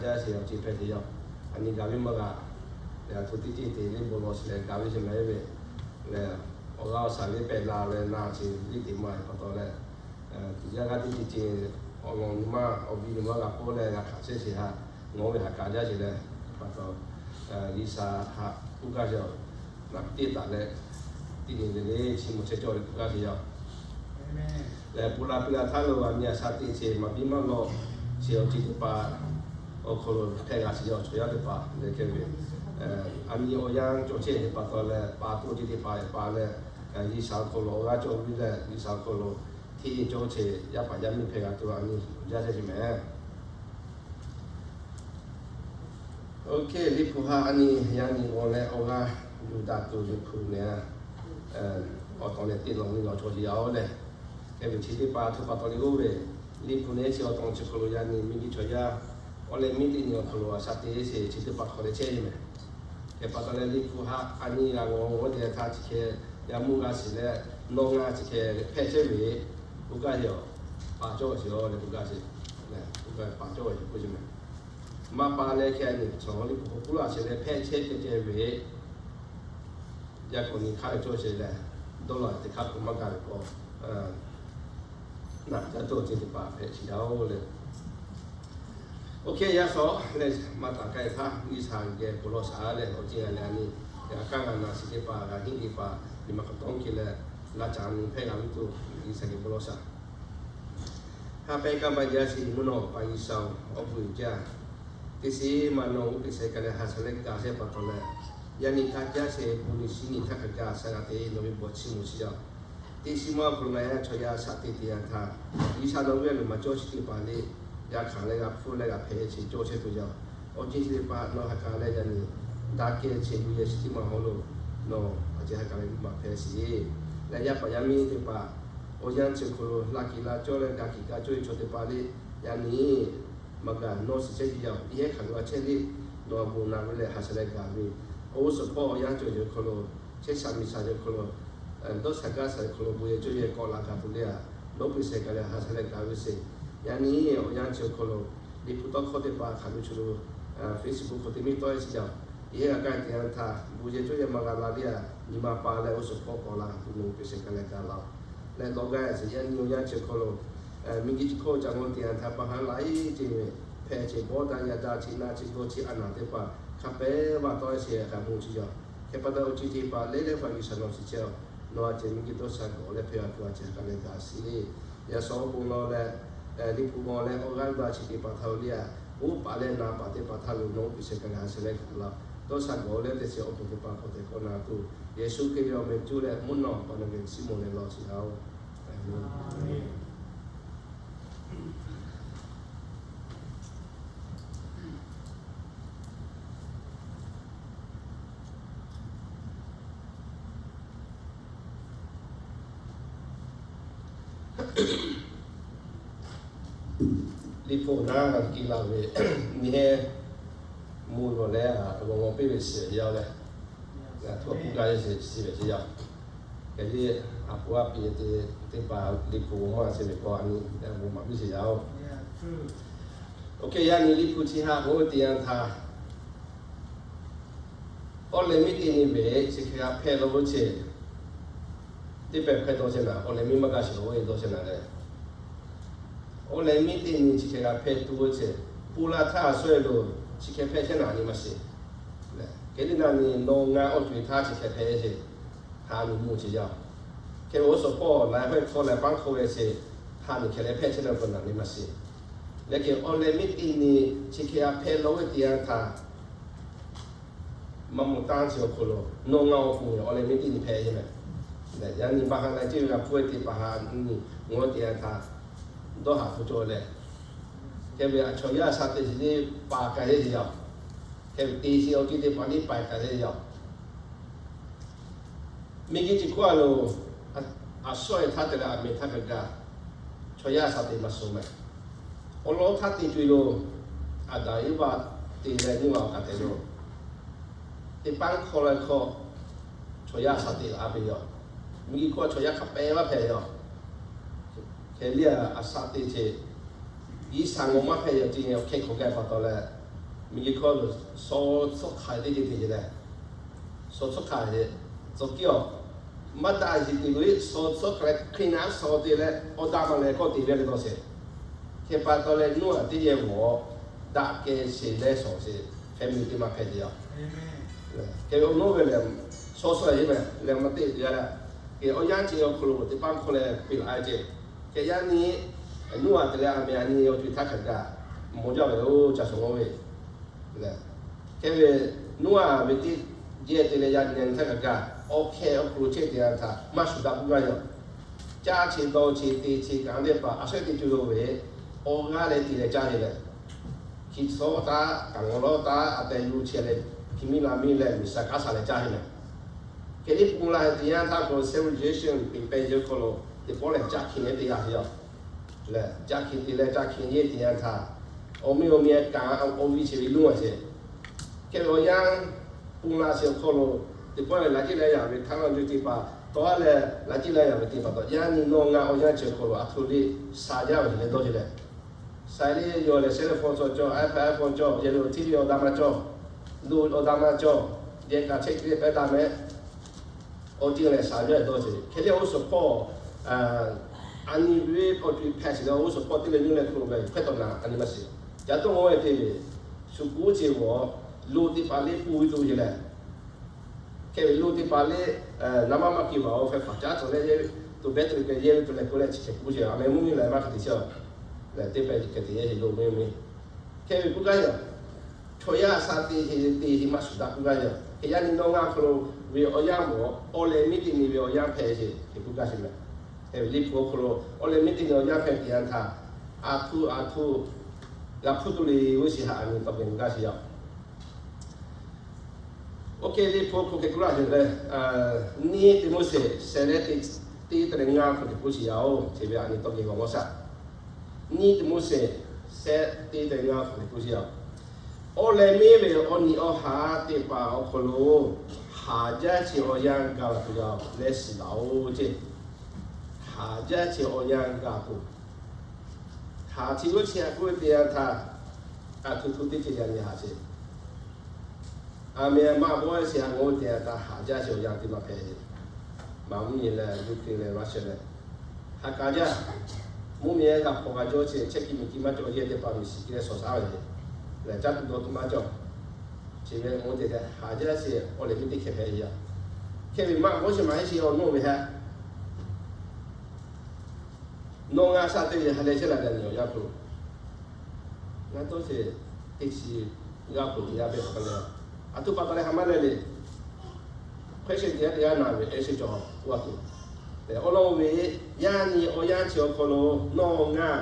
jaˇ sheˍ awˬ ceuˬ hpehꞈ te yaˇ. A nyi gaˬ ve maˇ g'a. Lehˬ, a htoꞈ teˇ ceuˬ te liˇ bon lawˬ sheˍ leh gaˬ ve sheˍ mehˍ ve. Lehˬ, awˬ g'aˇ awˬ shaˍ liˇ pehꞈ la leh na sheˍ liˇ te maˇ pa taw leh, yaˇ g'aˇ teˇ ceuˬ ceuˬ awˬ lawn nyi ma awˬ viˉ nyi ma g'a k'oˆ leh g'a hkanˍ chehˇ sheˍ htaꞈ, nawˬ ve haꞈ kaˍ jaˇ sheˍ leh pa taw, G'uiˬsha haꞈ k'oˆ gaˇ sheˍ. Naˍ piˇ teˇ taˍ leh, teˇ nyi le le chi mvuhˇ chehˇ cawˇ leh k'oˆ gaˇ sheˍ yaˇ. Lehˬ, pon la piˇ la htaˇ lo a nyi a sha te sheˍ maˍ biˇ maˇ lawˬ sheˍ awˬ ceuˬ teˇ hpaˍ awˬ hk'aw lo hpehꞈ g'a sheˍ yaˇ chaw yaˇ teˇ hpaˍ lehˬ hk'e ve, a nyi awˬ yanˇ cawˬ chehˇ ve pa taw leh pa taw ceuˬ teˇ hpaˍ hpehꞈ pa leh, G'uiˬsha awˬ hk'aw lo awˬ g'aˇ cawˬ ve leh G'uiˬsha awˬ hk'aw lo hteˇ cawˇ sheˍ yaˇ paˍ yaˇ miˇ hpehꞈ g'a tuˬ a nyi jaˇ chehˇ sheˍ mehˍ. Oˇ hk'e Liꞈ hpu haꞈ a nyi yaˇ nyi g'aw leh awˬ g'aˇ yuˬ daꞈ tuˬ Liꞈ hpu lehˬ, awˬ tawˍ leh teˇ lawˬ nyi lawˬ chaw yaˇ oˇ lehˬ, hk'e ve chi teˇ hpaˍ htaꞈ pa taw leh oˇ ve Liꞈ hpu lehˬ chi awˬ tawˍ chi hk'aw lo yaˇ nyi miˬguiˬ chaw yaˇ awˬ leh miˬ teˇ nyi awˬ hk'aw lo a sha te sheˍ chi teˇ hpaˍ hk'aw leh chehˇ ve mehˍ. Hk'e pa taw leh Liꞈ hpu haꞈ a nyi g'a g'aw g'aw te htaˇ chi hk'e yaˇ mvuhˇ g'a shiˍ leh nawˬ ngaˬ chi hk'e hpehꞈ chehˇ ve k'oˆ gaˇ sheˍ. Pa cawˇ sheˍ leh k'oˆ gaˇ sheˍ. K'oˆ gaˇ pa cawˇ ve k'oˆ sheˍ mehˍ. Maˇ pa leh hk'e a nyi chaw Liꞈ hpu k'oˆ laˇ sheˍ leh hpehꞈ chehˇ ceh ceh ve yaˇ k'awꞈ nyi hk'aˇ ve cawˇ sheˍ leh, dawˇ law teˇ hk'aˇ k'o maˇ gaˬ ve k'o, naˬ jaˇ tuˬ awˬ ceuˬ teˇ hpaˍ hpehꞈ sheˍ yaˇ oˇ lehˬ. Oˇ hk'e yaˇ shawˍ lehˬ maˇ taˍ k'ai htaˇ G'uiˬsha geh bon lawˬ shaˍ leh awˬ ceuˬ g'a leh a nyi, g'a kaˇ g'a naˬ shiˍ teˇ hpaˍ g'a henˇ teˇ hpaˍ nyi ma hk'aw tawˇ hk'e leh laˇ caꞈ nyi hpehˇ g'a ve tuˬ G'uiˬsha geh bon lawˬ shaˍ. Haꞈ pehnˇ kaˇ paˍ jaˇ sheˍ mvuhˇ naw pa G'uiˬsha-oˬ, awˬ bon uiˍ jaˇ. Teˇ shiˉ maˇ nawˬ uˉ peꞈ sheh ka leh ha sha leh gaˬ shehˍ pa taw leh, yaˇ nyi htaˇ jaˇ sheˍ bon nyi shiˉ nyi htaˇ hk'a gaˬ sha g'a te nawˬ ve bon chiˇ mvuh shiˍ yaˇ. Teˇ shiˉ maˇ awˬ hk'aw lo ngaˬ yaˇ chaw yaˇ shaꞈ te te yanˇ htaˇ, G'uiˬsha nawˬ ve a loˍ maˍ cawˇ chi teˇ hpaˍ le, g'a hkanˍ leh g'a hpfuhˇ leh g'a hpehꞈ sheˍ cawˇ chehˇ tuˬ yaˇ. Awˬ ceuˬ chi teˇ hpaˍ nawˬ ha k'a leh yaˇ nyi daꞈ kehˬ chehˇ ve yaˇ chi teˇ maˬ haw lo nawˬ a ceh ha k'a leh maˍ hpehꞈ sheˍ. Leh yaˇ paˍ yaˇ miˇ teˇ hpaˍ awˬ yanˇ chi hk'aw lo laˇ kiˍ laˇ cawˇ leh gaˬ kiˍ gaˬ cawˇ ve chaw teˇ hpaˍ le, yaˇ nyi maˇ gaˬ nawˬ shiˍ chehˇ ve yaˇ, teˇ hk'aˬ lo a chehˇ le, nawˬ a bon naꞈ ve leh ha sha leh gaˬ ve, awˬ g'uˇ suhˍ hpawˇ awˬ yanˇ cawˬ yehˬ hk'aw lo, chehˇ sha miˬ sha yehˬ hk'aw lo, dawˇ sha gaˇ sha yehˬ hk'aw lo bon yehˬ cawˇ yehˬ k'awꞈ la gaˬ tuˬ le a, nawˬ uˉ peꞈ sheh ka leh ha sha leh gaˬ ve sheˍ. Yaˇ nyi awˬ yanˇ chi hk'aw lo Liꞈ hpu tawˇ hkawˇ teˇ hpaˍ hk'aˬ lo chi lo Facebook hk'aw te miˇ tawˆ e chi yaˇ, teˇ g'aˇ kaˇ te yanˇ htaˇ bon yehˬ cawˇ yehˬ maˇ g'a la le a, nyi ma pa leh awˬ suhˍ hpawˇ k'awꞈ la tuˬ nawˬ uˉ peꞈ sheh ka leh gaˬ la. Leh dawˇ gaˇ sheˍ yaˇ nyi awˬ yanˇ chi hk'aw lo miˬguiˬ chi hkawˇ ca g'aw te yanˇ htaˇ pa haˉ la e ceh ve hpehꞈ sheˍ bawˇ daꞈ yaˇ daꞈ chi naˆ chi dawˇ chi a naˍ teˇ hpaˍ hk'a pehˉ va tawˆ e sheˍ hk'a bon chi yaˇ. Hk'e pa taw awˬ ceuˬ teˇ hpaˍ leh leh hpaˍ G'uiˬsha nawˬ shiˍ chehˇ a, nawˬ a ceh miˬguiˬ dawˇ sha gawˬ leh hpehꞈ a tuˬ a ceh ha k'a leh gaˬ sheˍ. Yaˇ shawˍ bon lawˬ leh Liꞈ hpu g'aw leh awˬ g'aˇ g'a chi teˇ hpaˍ htaꞈ oˇ le a, oˇ paˍ leh naˍ paˍ teˇ hpaˍ htaꞈ lo nawˬ uˉ peꞈ sheh ka leh ha sha leh gaˬ la. Dawˇ sha gawˬ leh teˇ chi awˬ pon teˇ hpaˍ k'awꞈ te k'awꞈ na tuˬ Yeˍsuˆ Hkriꞈ ve awˬ meh cuˇ leh mvuhˇ naw pa nawˬ geh chiˇ mvuh leh lawˬ chi yaˇ oˬ. Liꞈ hpu naˉ g'a kiˇ laˇ ve, nyi heˆ mvuhˇ naw leh a g'aw g'aw piˇ ve shiˍ yaˇ leh, ngaˬ htaꞈ k'oˆ gaˇ ve shiˍ ve chi yaˇ. Hk'e le, a hpu a piˇ te teˇ hpaˍ Liꞈ hpu maˇ shiˍ ve k'o a nyi bon maˍ piˇ shiˍ yaˇ oˬ. Oˇ hk'e yaˇ nyi Liꞈ hpu chi haꞈ k'oˆ ve te yanˇ htaˇ, awˬ leh miˉ teˇ nyi ve chi hk'e g'a hpehꞈ la ve chi teˇ pehˍ hpehꞈ dawˇ chehˇ naˍ, awˬ leh miˉ maˇ gaˬ sheˍ ve dawˇ chehˇ naˍ leh, awˬ leh miˉ teˇ nyi chi hk'e g'a hpehꞈ tuˬ ve chi, pon la htaˇ a sawˉ e lo chi hk'e hpehꞈ chehˇ naˍ nyi maˇ shiˍ. Hk'e te naˍ nyi nawˬ ngaˬ awˬ co e htaˇ chi hk'e hpehꞈ sheˍ, ha nyi mvuhˇ chi yaˇ. Hk'e ve awˬ suhˍ hpawˇ laiˬ hawehˇ hkawˇ leh paˉ hkawˇ ve chi, ha nyi hk'e leh hpehꞈ chehˇ naˍ peuˬ naˍ nyi maˇ shiˍ. Leh hk'e awˬ leh miˉ teˇ nyi chi hk'e g'a hpehꞈ la ve te yanˇ htaˇ, maˇ mawˬ taˇ chi awˬ hk'aw lo nawˬ ngaˬ awˬ pon awˬ leh miˉ teˇ nyi hpehꞈ e mehˍ. Yaˇ nyi baˬ ha la ceh ve g'a hpuˇ e te paˍ ha nyi ngaˬ te yanˇ htaˇ dawˇ haˍ hpu cawˬ leh, hk'e ve a chaw yaˇ sha te shiˍ teˇ paˍ k'ai heˆ yaˇ. Hk'e ve te shiˍ awˬ ceuˬ teˇ hpaˍ teˇ paˍ k'ai heˆ yaˇ. Miˬguiˬ chi hkawˇ a lo, a sawˉ e htaˇ te leh a meh htaˇ kaꞈ gaˬ, chaw yaˇ sha te maˇ suh mehˍ. Awˬ lawn htaˇ te co e lo, Aˍdanˍ Eˇvaꞈ te leh nyiˇ vaꞈ awˬ kaꞈ te lo, teˇ paˉ hkawˇ leh hkawˇ chaw yaˇ sha te laˬ a ve yoˬ. Miˬguiˬ hkawˇ chaw yaˇ hk'a pehꞈ maˇ hpehꞈ yoˬ. Hk'e liˇ a sha te ce, G'uiˬsha ngaˬ maˇ hpehꞈ yaꞈ ce, hk'e hk'awꞈ gaˇ pa taw leh, Miˬguiˬ hkawˇ lo shaw tsuhˇ hk'aˬ teˇ ceuˬ te ce leh, shaw tsuhˇ hk'aˬ ce, tcuh kiˉ awˬ, maˇ daꞈ shiˍ tiˍ lo shaw tsuhˇ hk'aˬ leh hk'e naˉ shaw te leh awˬ daꞈ maˬ lehˬ kawˆ te ve le dawˇ sheˍ. Hk'e pa taw leh Noˉaꞈ teˇ yehˬ g'awˬ daꞈ kehˬ sheˍ leh shawˍ sheˍ hpehꞈ miˬ teˇ maˬ hpehꞈ te yaˇ. Hk'e ve awˬ nawˉ ve lehˬ, shaw shaw yeˬ mehˍ leh maˇ teˇ te g'a leh, hk'e awˬ yanˇ ce awˬ hk'aw lo teˇ paˆ hkawˇ leh peꞈ laꞈ ce. Hk'e yaˇ nyi Noˉaꞈ te leh a meh a nyi awˬ co e htaˇ hk'aˬ kaꞈ mawˬ jaˇ ve oˇ ca shaˍ g'awˇ ve le. Hk'e ve Noˉaꞈ ve teˇ jehˇ te leh yaˇ nyi htaˇ hk'aˬ kaꞈ awˬ hkeh awˬ hk'aw lo chehˇ te yanˇ htaˇ maˇ shuˍ daꞈ k'oˆ gaˇ yaˇ. Caˇ che dawˇ che te che kaꞈ leh paˍ a shehˉ te co lo ve, awˬ g'aˇ leh te leh caˇ ve leh, hkiˬ tcuhˉ taˉ kaꞈ ngawˬ lawˉ taˉ a tehˬ yuˬ chehˇ leh, hkiˬ miˇ la miˇ leh miˬ shaˍ kaˉ shaˍ leh caˇ ve leh, hk'e liˇ pun la te yanˇ htaˇ k'o civilization peꞈ pehˍ yawˇ hk'aw lo teˇ pawˆ lehˬ caˇ hkiˬ leh te yaˇ te yaˇ. Leh caˇ hkiˬ te leh caˇ hkiˬ yeˇ te yanˇ htaˇ, awˬ meh awˬ meh kaꞈ awˬ viˉ che ve Noˉaꞈ ce. Hk'e ve awˬ yanˇ pun la sheˍ awˬ hk'aw lo teˇ pawˆ lehˬ laꞈ ceˇ leh yaꞈ ve htaˇ laˇ juˇ teˇ hpaˍ tawˇ a leh laꞈ ceˇ leh yaꞈ ve teˇ hpaˍ taw yaˇ nyi nawˬ ngaˬ awˬ yanˇ chi awˬ hk'aw lo a htoꞈ le sha jaˇ ve leh dawˇ ce leh, sha le yawˇ lehˬ cell phone cawˬ cawˬ, iPad iPhone cawˬ, yehˬ lo hteˇ ve awˬ daꞈ maˇ cawˬ, lo awˬ daꞈ maˇ cawˬ, yehˬ kaꞈ chehˇ ce leh pehˉ daꞈ mehˍ. Awˬ ceuˬ lehˬ sha jaˇ ve dawˇ ce. Hk'e le awˬ g'uˇ suhˍ hpawˇ a nyi ve awˬ ceuˬ hpehꞈ sheˍ leh awˬ g'uˇ suhˍ hpawˇ teˇ leh nyi leh hk'aw lo ve hk'e taw naˍ a nyi maˇ shiˍ. Caˇ tuˬ ngawˬ ve te ve, shu kuˉ ce g'awˬ lo teˇ hpaˍ le pun ve tuˬ ce leh, hk'e ve lo teˇ hpaˍ le naˍ maˇ maˇ kiˬ baˬ awˬ hpehꞈ hpaˍ caˉ cawˬ leh yehˇ ve tuˬ beh tuˬ kehˬ yehˇ ve tuˬ leh k'oˆ leh chi hk'e kuˉ ce a meh mvuhˇ miˬ lehˬ maˇ hk'e te ce a leh teˇ pehˍ hk'e te yehˇ ce lo mvuhˇ miˬ. Hk'e ve kuˉ gaˇ yaˇ, chaw yaˇ sha te ce te ce maˇ shuˍ daꞈ kuˉ gaˇ yaˇ. Hk'e yaˇ nyi nawˬ ngaˬ hk'aw lo ve awˬ yanˇ mawˬ awˬ leh miˇ teˇ nyi ve awˬ yanˇ hpehꞈ ce hk'e kuˉ gaˇ ce mehˍ. Hk'e ve liˇ hpu awˬ hk'aw lo awˬ leh miˇ teˇ nyi awˬ yanˇ hpehꞈ te yanˇ htaˇ, a htoꞈ a htoꞈ g'a hpuˇ tuˬ le g'uˇ suhˍ haꞈ a nyi tawˇ geh kuˉ gaˇ ce yaˇ. Oˇ hk'e liˇ hpu hk'aw hk'e kuˉ laˇ ce leh, neˇ Tiˆmoˉseˍ shehˍ leh teˇ te leh ngaˇ hk'aw hk'e kuˉ ce yaˇ oˬ, chi ve a nyi tawˇ geh g'awˬ mawˇ shaˆ. Neˇ Tiˆmoˉseˍ shehˍ te leh ngaˇ hk'aw hk'e kuˉ ce yaˇ. Awˬ leh miˇ ve awˬ nyi awˬ haˉ teˇ hpaˍ awˬ hk'aw lo haˍ jaˇ ce awˬ yanˇ gaˬ la tuˬ yaˇ leh shiˍ laˬ oˬ ce. Haˍ jaˇ ce awˬ yanˇ gaˬ tuˬ, haˍ chi g'uˇ chi a kuˉ te yanˇ htaˇ, a htoꞈ htoꞈ teˇ ceuˬ yaˇ nyi haˍ ce. A meh maˇ bawˆ sheˍ a ngawˬ te a taˇ haˍ jaˇ sheˍ awˬ yanˇ teˇ maˇ hpehꞈ. Maˍ mvuhˇ nyi leh Ukraine leh Russia leh haˍ kaˍ jaˇ. Mvuhˇ miˬ g'a hpawnˬ g'a jawˇ sheˍ chehˇ kiˇ miˬ kiˇ maˇ cawˬ yehˇ teˇ hpaˍ miˬ shiˍ kiˇ leh shawˍ shaˉ ve le. Leh caˇ tuˬ dawˇ tuˬ maˇ cawˬ. Chi ve ngawˬ te leh haˍ jaˇ sheˍ awˬ leh miˇ teˇ hkeh hpehꞈ yaˇ. Hk'e ve maˇ bawˆ sheˍ maˇ heˆ sheˍ awˬ nawˉ ve haꞈ Nawˬ ngaˬ shaꞈ teꞈ ve ha leh chehˇ la gaˬ nyi awˬ yanˇ hk'aw lo, ngaˬ dawˇ sheˍ teˇ chi g'a k'oˍ teˇ g'aˇ pehˇ hk'a leh, a htoꞈ pa taw leh ha maˇ leh le. Hk'e sheˍ teˇ g'aˇ teˇ g'aˇ na ve ehˉ sheˍ cawˬ a tuˬ, awˬ lawn ve yaˇ nyi awˬ yanˇ chi awˬ hk'aw lo nawˬ ngaˬ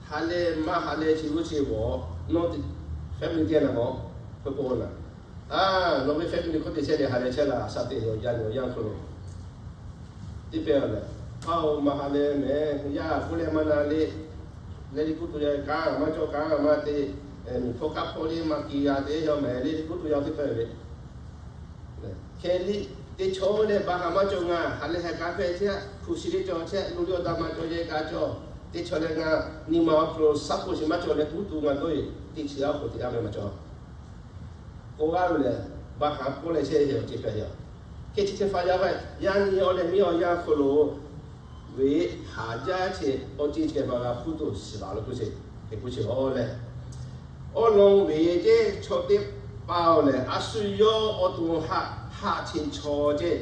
ha leh maˇ ha leh chi g'uˇ chi g'awˬ, nawˬ family teˇ g'aˇ na g'awˬ, hk'e k'oˆ la. A, nawˬ ve family hk'oˆ teꞈ chehˇ leh ha leh chehˇ la shaꞈ teꞈ ve awˬ yanˇ nyi awˬ yanˇ hk'aw lo teˇ pehˇ leh, a-oˬ, maˇ ha leh mehˍ, yaˇ k'oˆ leh maˇ na le. Leh liꞈ hpu tuˬ yaˇ kanˉ maˇ cawˬ, kanˉ maˇ te, miˬ hpawˇ kaˉ hpawˇ le maˇ kiˬ g'a te yaˇ mehˍ le, liꞈ hpu tuˬ yaˇ teˇ pehˇ ve. Hk'e liˇ teˇ chaw leh baˬ ha maˇ cawˬ ngaˬ ha leh ha kaˉ hpehꞈ chehˇ, hpu shi le cawˬ chehˇ, lo le awˬ daꞈ maˇ cawˬ yehˇ kaꞈ cawˬ. Teˇ chaw leh ngaˬ nyi ma awˬ hk'aw lo shaˉ hpoˆ shiˍ maˇ cawˬ leh kuˉ tuˬ ngaˬ dawˇ e teˇ chi g'aˇ k'oˍ teˇ g'aˇ meh maˇ cawˬ. K'oˆ g'aˇ ve lehˬ, baˬ ha k'oˆ leh chehˇ ve awˬ ceuˬ hpehꞈ yaˇ. Hk'e chi hk'e fa yaˇ ve, yaˇ nyi awˬ leh miˇ awˬ yanˇ hk'aw lo ve haˍ jaˇ che awˬ ceuˬ chi hk'e baˬ g'a hpuˇ tuˬ shiˍ laˬ lo k'oˆ sheˍ, hk'e k'oˆ sheˍ a leh, awˬ lawn ve ceˇ chaw teˇ hpaˍ lehˬ, a shu yawˇ awˬ to haꞈ haꞈ che chaw ceˇ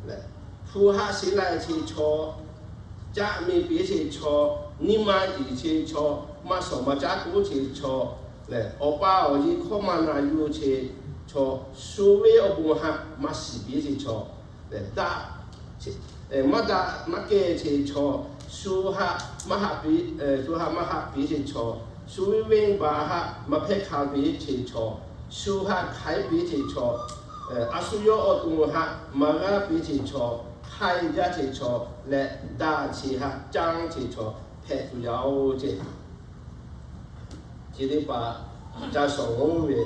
lehˬ, hpu haꞈ shiˍ laiˬ che chaw, caˆ miˬ piˇ che chaw, nyi ma iˍ che chaw, maˇ shawˍ maˇ caˉ k'oˆ che chaw lehˬ, awˬ pa awˬ e hkawˇ maˇ na yuˬ che chaw, shu ve awˬ bon haꞈ maˇ shiˍ piˇ che chaw lehˬ, daꞈ maˇ daꞈ maˇ kehˇ che chaw, shu haꞈ maˇ haꞈ piˇ, shu haꞈ maˇ haꞈ piˇ che chaw, shu ve venˇ baˬ haꞈ maˇ hpehˇ hkanˍ piˇ che chaw, shu haꞈ hk'aiˉ piˇ che chaw, a shu yawˇ awˬ to haꞈ maˇ g'aˇ piˇ che chaw, hk'ai jaˇ che chaw leh, daꞈ che haꞈ caˇ che chaw hpehꞈ tuˬ yaˇ oˬ ceˇ. Chi teˇ hpaˍ ca shawˍ g'awˇ ve,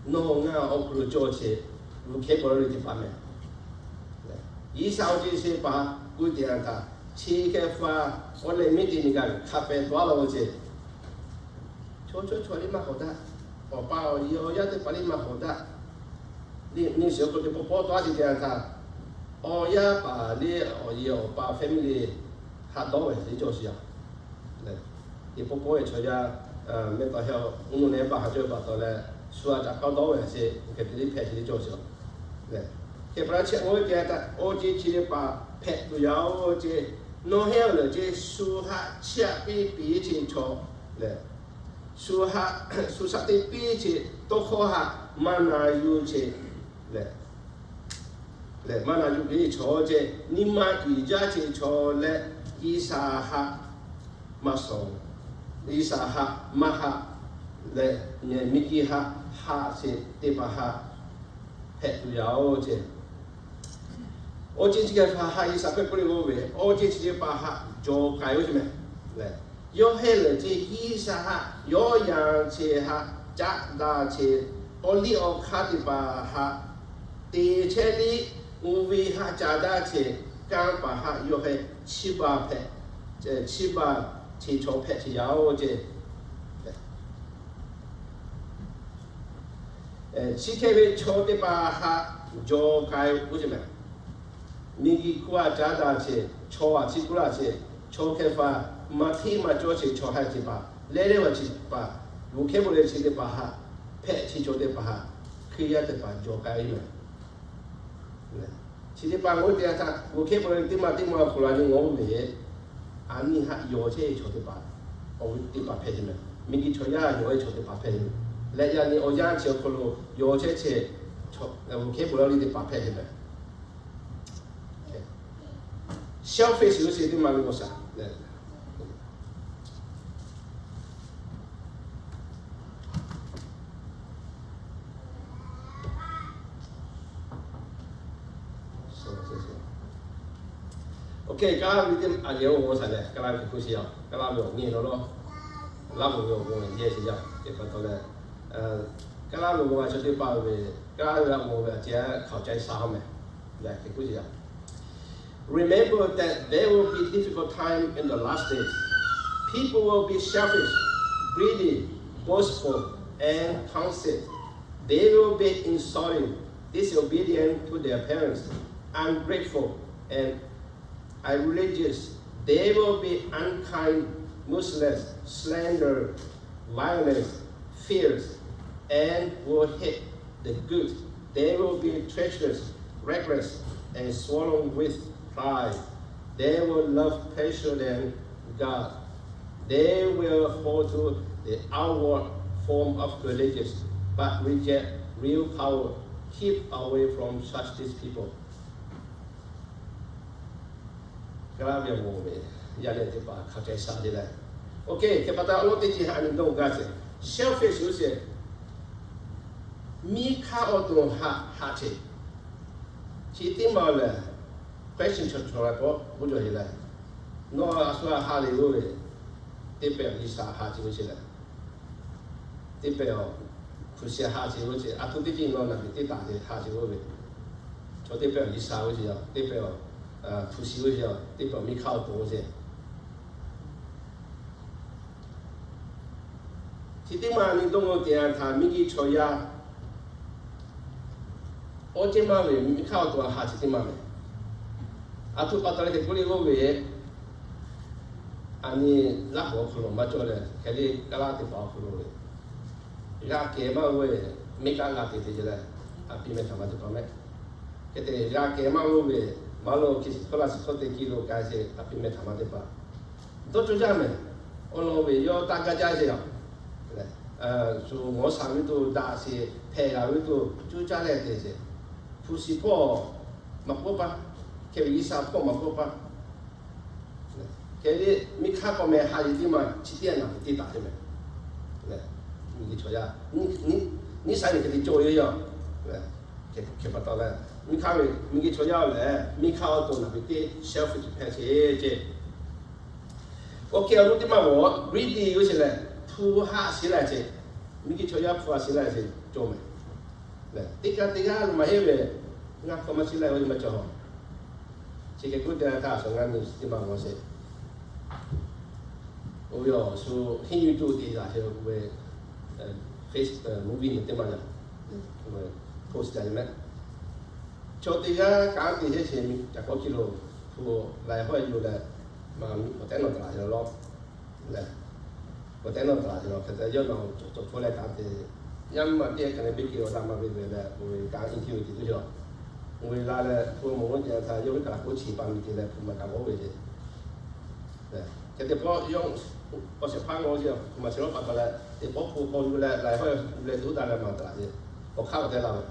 nawˬ ngaˬ awˬ hk'aw lo cawˬ che, luˬ hkehˉ k'awꞈ le teˇ hpaˍ meh. G'uiˬsha awˬ ceuˬ chi hpaˍ k'oˆ te a htaˇ, chi hk'e hpaˍ awˬ leh miˇ teˇ nyi kaꞈ hk'a pehˍ dawˇ laˇ ve ceˇ. Chaw chawˇ chaw liˇ maˇ k'awꞈ daꞈ. Awˬ pa awˬ e awˬ yaˇ teˇ hpaˍ liˇ maˇ k'awꞈ daꞈ. Liˇ ni shiˍ awˬ hk'aw lo teˇ pawˆ pawˆ tawˇ a te te a htaˇ, awˬ yaˇ paˍ liˇ awˬ e awˬ pa family haꞈ dawˇ ve liˇ cawˬ shiˍ a. Teˇ pawˆ pawˆ ve chaw yaˇ meh taw he mvuhˇ naw nehˬ baˬ ha cawˇ ve pa taw leh, shu a caꞈ k'aw dawˇ ve a sheˍ, hk'e te liˇ hpehꞈ te liˇ cawˬ shiˍ a. Hk'e pa taw chi a ve te a htaˇ, awˬ ceˇ chi teˇ hpaˍ hpehꞈ tuˬ yaˇ oˬ ceˇ, nawˬ heˆ a lehˬ ceˇ, shu haꞈ chiˇ aꞈ piˇ piˇ chi chaw lehˬ, shu haꞈ, shu shaꞈ teˇ piˇ chi tawˇ hkawˇ haꞈ maˇ na yuˬ chi lehˬ, lehˬ maˇ na yuˬ piˇ chaw ceˇ, nyi ma uiˍ jaˇ chi chaw leh, G'uiˬsha haꞈ maˇ shawˍ, G'uiˬsha haꞈ maˇ haꞈ leh, miˬguiˬ haꞈ haꞈ chi teˇ hpaˍ haꞈ hpehꞈ tuˬ yaˇ oˬ ceˇ. Awˬ ceˇ chi teˇ hpaˍ haꞈ G'uiˬsha hpehꞈ k'oˆ le k'oˆ ve, awˬ ceˇ chi teˇ hpaˍ haꞈ jawˬ k'ai oˬ ceˇ meh. Lehˬ, yawˇ hehˆ lehˬ ceˇ G'uiˬsha haꞈ yawˇ yan chi haꞈ caˆ daꞈ chi, awˬ liˇ awˬ hk'aˇ teˇ hpaˍ haꞈ te chehˇ liˇ, oˇ ve haꞈ caˍ daꞈ chi, kanˇ paˍ haꞈ yawˇ hehˆ chiˇ baˬ hpehꞈ, chiˇ baˬ chi chaw hpehꞈ chi yaˇ oˬ ceˇ. Chi hk'e ve chaw teˇ hpaˍ haꞈ jawˬ k'ai oˬ ceˇ meh. Miˬguiˬ hk'oˆ a caˉ daꞈ chi, chaw a chi hk'oˆ laˇ chi, chaw hk'e hpaˍ maˇ hteˇ maˇ cawˇ chi chaw haiˬ chi hpaˍ leh leh vaˬ chi hpaˍ, g'uˬ hkehˉ bon leh chi teˇ hpaˍ haꞈ hpehꞈ chi chaw teˇ hpaˍ haꞈ Hkriꞈ yaˇ teˇ hpaˍ jawˬ k'ai ve meh. Chi teˇ hpaˍ ngaˬ hui te a htaˇ g'uˬ hkehˉ bon leh teˇ maˬ teˇ maˬ hk'oˆ la ni ngaˬ hui ve, a nyi haꞈ yawˬ chehˇ ve chaw teˇ hpaˍ, awˬ ve teˇ hpaˍ hpehꞈ ve meh. Miˬguiˬ chaw yaˇ yawˬ ve chaw teˇ hpaˍ hpehꞈ ve meh. Leh yaꞈ nyi awˬ yanˇ chi awˬ hk'aw lo yawˬ chehˇ chehˇ g'uˬ hkehˉ bon leh teˇ hpaˍ hpehꞈ ve meh. Selfish oˬ chi teˇ maˬ ve awˬ shaˍ. Oˇ hk'e kaˇ laˇ ve teˇ a yehˬ oˇ g'aw shaˍ leh, kaˇ laˇ ve hk'e hkuˇ shiˍ yaˇ, kaˇ laˇ ve awˬ nyi law law, laˇ ve awˬ g'aw yehˬ shiˍ yaˇ, teˇ pa taw leh, kaˇ laˇ ve g'aw a chaw teˇ hpaˍ ve, kaˇ laˇ ve a g'aw ve a ceh hk'aˬ ca sha ha meh. Leh hk'e k'oˆ yaˇ. Remember that there will be difficult time in the last days. People will be selfish, greedy, boastful, and conceited. They will be insulting, disobedient to their parents, ungrateful, and irreligious. They will be unkind, merciless, slander, violent, fierce, and will hate the good. They will be treacherous, reckless, and swollen with pride. They will love pleasure than God. They will hold to the outward form of religion, but reject real power. Keep away from such these people. Kaˇ laˇ ve awˬ g'aw ve, yaˇ leh teˇ hpaˍ hk'aˬ ca sha te leh. Oˇ hk'e hk'e pa taw, awˬ lawn teˇ ceuˬ haꞈ nyi dawˇ gaˇ ceˇ. Selfish oˇ sheˍ, miˇ hk'aˇ awˬ to haꞈ haꞈ ceˇ. Chi teˇ maˬ lehˬ, question chaw chaw la k'o, k'oˆ cawˬ heˆ leh, nawˬ a shu a haꞈ le oˇ ve, teˇ pehˍ G'uiˬsha haꞈ ceˇ oˇ sheˍ leh, teˇ pehˍ awˬ hpu shi haꞈ ceˇ oˇ sheˍ, a htoꞈ teˇ ceuˬ nawˬ naˬ ve teˇ taˍ te haꞈ ceˇ oˇ ve, chaw teˇ pehˍ G'uiˬsha oˇ sheˍ, teˇ pehˍ awˬ hpu shi oˇ sheˍ, teˇ pehˍ miˇ hk'aˇ awˬ to oˇ sheˍ. Chi teˇ maˬ nyi dawˇ g'aw te a htaꞈ miˇ guiˬ chaw yaˇ awˬ ceuˬ maˇ ve miˇ hk'aˇ awˬ to a haꞈ chi teˇ maˬ meh. A htoꞈ pa taw leh hk'e k'oˆ le k'oˆ ve, a nyi Laˇ huˍ awˬ hk'aw lo maˇ cawˬ leh, hk'e le Kaˇ laˇ teˇ hpaˍ awˬ hk'aw lo ve, g'a kehˬ maˇ g'aw ve, miˇ kaˆ g'a te te ce leh, a piˇ meh htaꞈ maˇ te pa meh. Hk'e te g'a kehˬ maˇ g'aw ve, maˇ lo hk'e shiˍ hkawˇ laˇ shiˍ hkawˇ te kiˇ lo k'ai sheˍ, a piˇ meh htaꞈ maˇ te pa. Dawˇ cawˇ jaˇ meh. Awˬ lawn ve yawˇ taˇ gaˇ jaˇ sheˍ a. Shu ngawˬ shaˍ ve tuˬ daꞈ sheˍ, hpehꞈ g'a ve tuˬ cuˇ caˇ leh te sheˍ. Hpu shi hpawˇ maˇ k'oˆ pa, hk'e ve G'uiˬsha hpawˇ maˇ k'oˆ pa. Hk'e le miˇ hk'aˇ k'awꞈ meh haꞈ yeˬ teˇ maˬ chi teˇ naˬ te taˍ te meh. Miˇ guiˬ chaw yaˇ nyiˇ sha nyi hk'e te cawˬ ve yoˬ. Hk'e pa taw leh, miˇ hk'aˇ ve miˇ guiˬ chaw yaˇ lehˬ, miˇ hk'aˇ awˬ to naˬ ve teˇ selfish hpehꞈ sheˍ ce. Oˇ hk'e awˬ nuˇ teˇ maˬ g'awˬ greedy oˇ sheˍ lehˬ, hpu haꞈ shiˍ laˇ ce. Miˇ guiˬ chaw yaˇ hpu haꞈ shiˍ laˇ ce cawˬ meh. Teˇ kaꞈ teˇ g'aˇ lo maˇ heˆ ve, ngaˬ hk'aw maˇ shiˍ laˇ ve maˇ cawˬ. Chi hk'e k'oˆ te htaˇ, a shu ngaˬ nyi teˇ maˬ g'awˬ sheˍ. Oˇ ve awˬ shu henˇ yuˬ tuˬ te laˬ sheˍ k'oˆ ve, Face movie nyi teˇ maˬ yaꞈ post ca e mehˆ. Chaw teˇ g'aˇ kanˉ te sheˆ sheˍ miˬ caꞈ k'awˇ kiˇ lo hpu laiˬ hawˉ e yuˬ leh, maˬ miˬ k'awꞈ tehˉ nawˬ taˍ laˬ lawˇ leh, k'awꞈ tehˉ nawˬ taˍ laˬ lawˇ hk'e te yawˇ nawˬ cawˬ cawˬ hpfuhˇ leh kanˉ te, yaˇ maˇ teˇ hk'e leh biˇ ke awˬ daꞈ maˇ ve ve leh, oˇ ve kanˉ interview te tuˬ yaˇ, oˇ ve la leh hpu mawˬ g'aˇ te htaꞈ yawˇ ve kaꞈ k'oˆ chi pa miˬ te leh hpu maˬ kaꞈ g'awˇ ve le. Hk'e te pawˆ yawˇ awˬ shehˍ hpaˇ g'awˇ ve, hpu maˬ shehˍ hpaˇ pa taw leh teˇ pawˆ hpu k'awꞈ yuˬ leh laiˬ hawˉ e leh tuˬ taˍ leh maˍ taˍ laˬ ve, awˬ hk'aˇ k'awꞈ tehˉ la ve,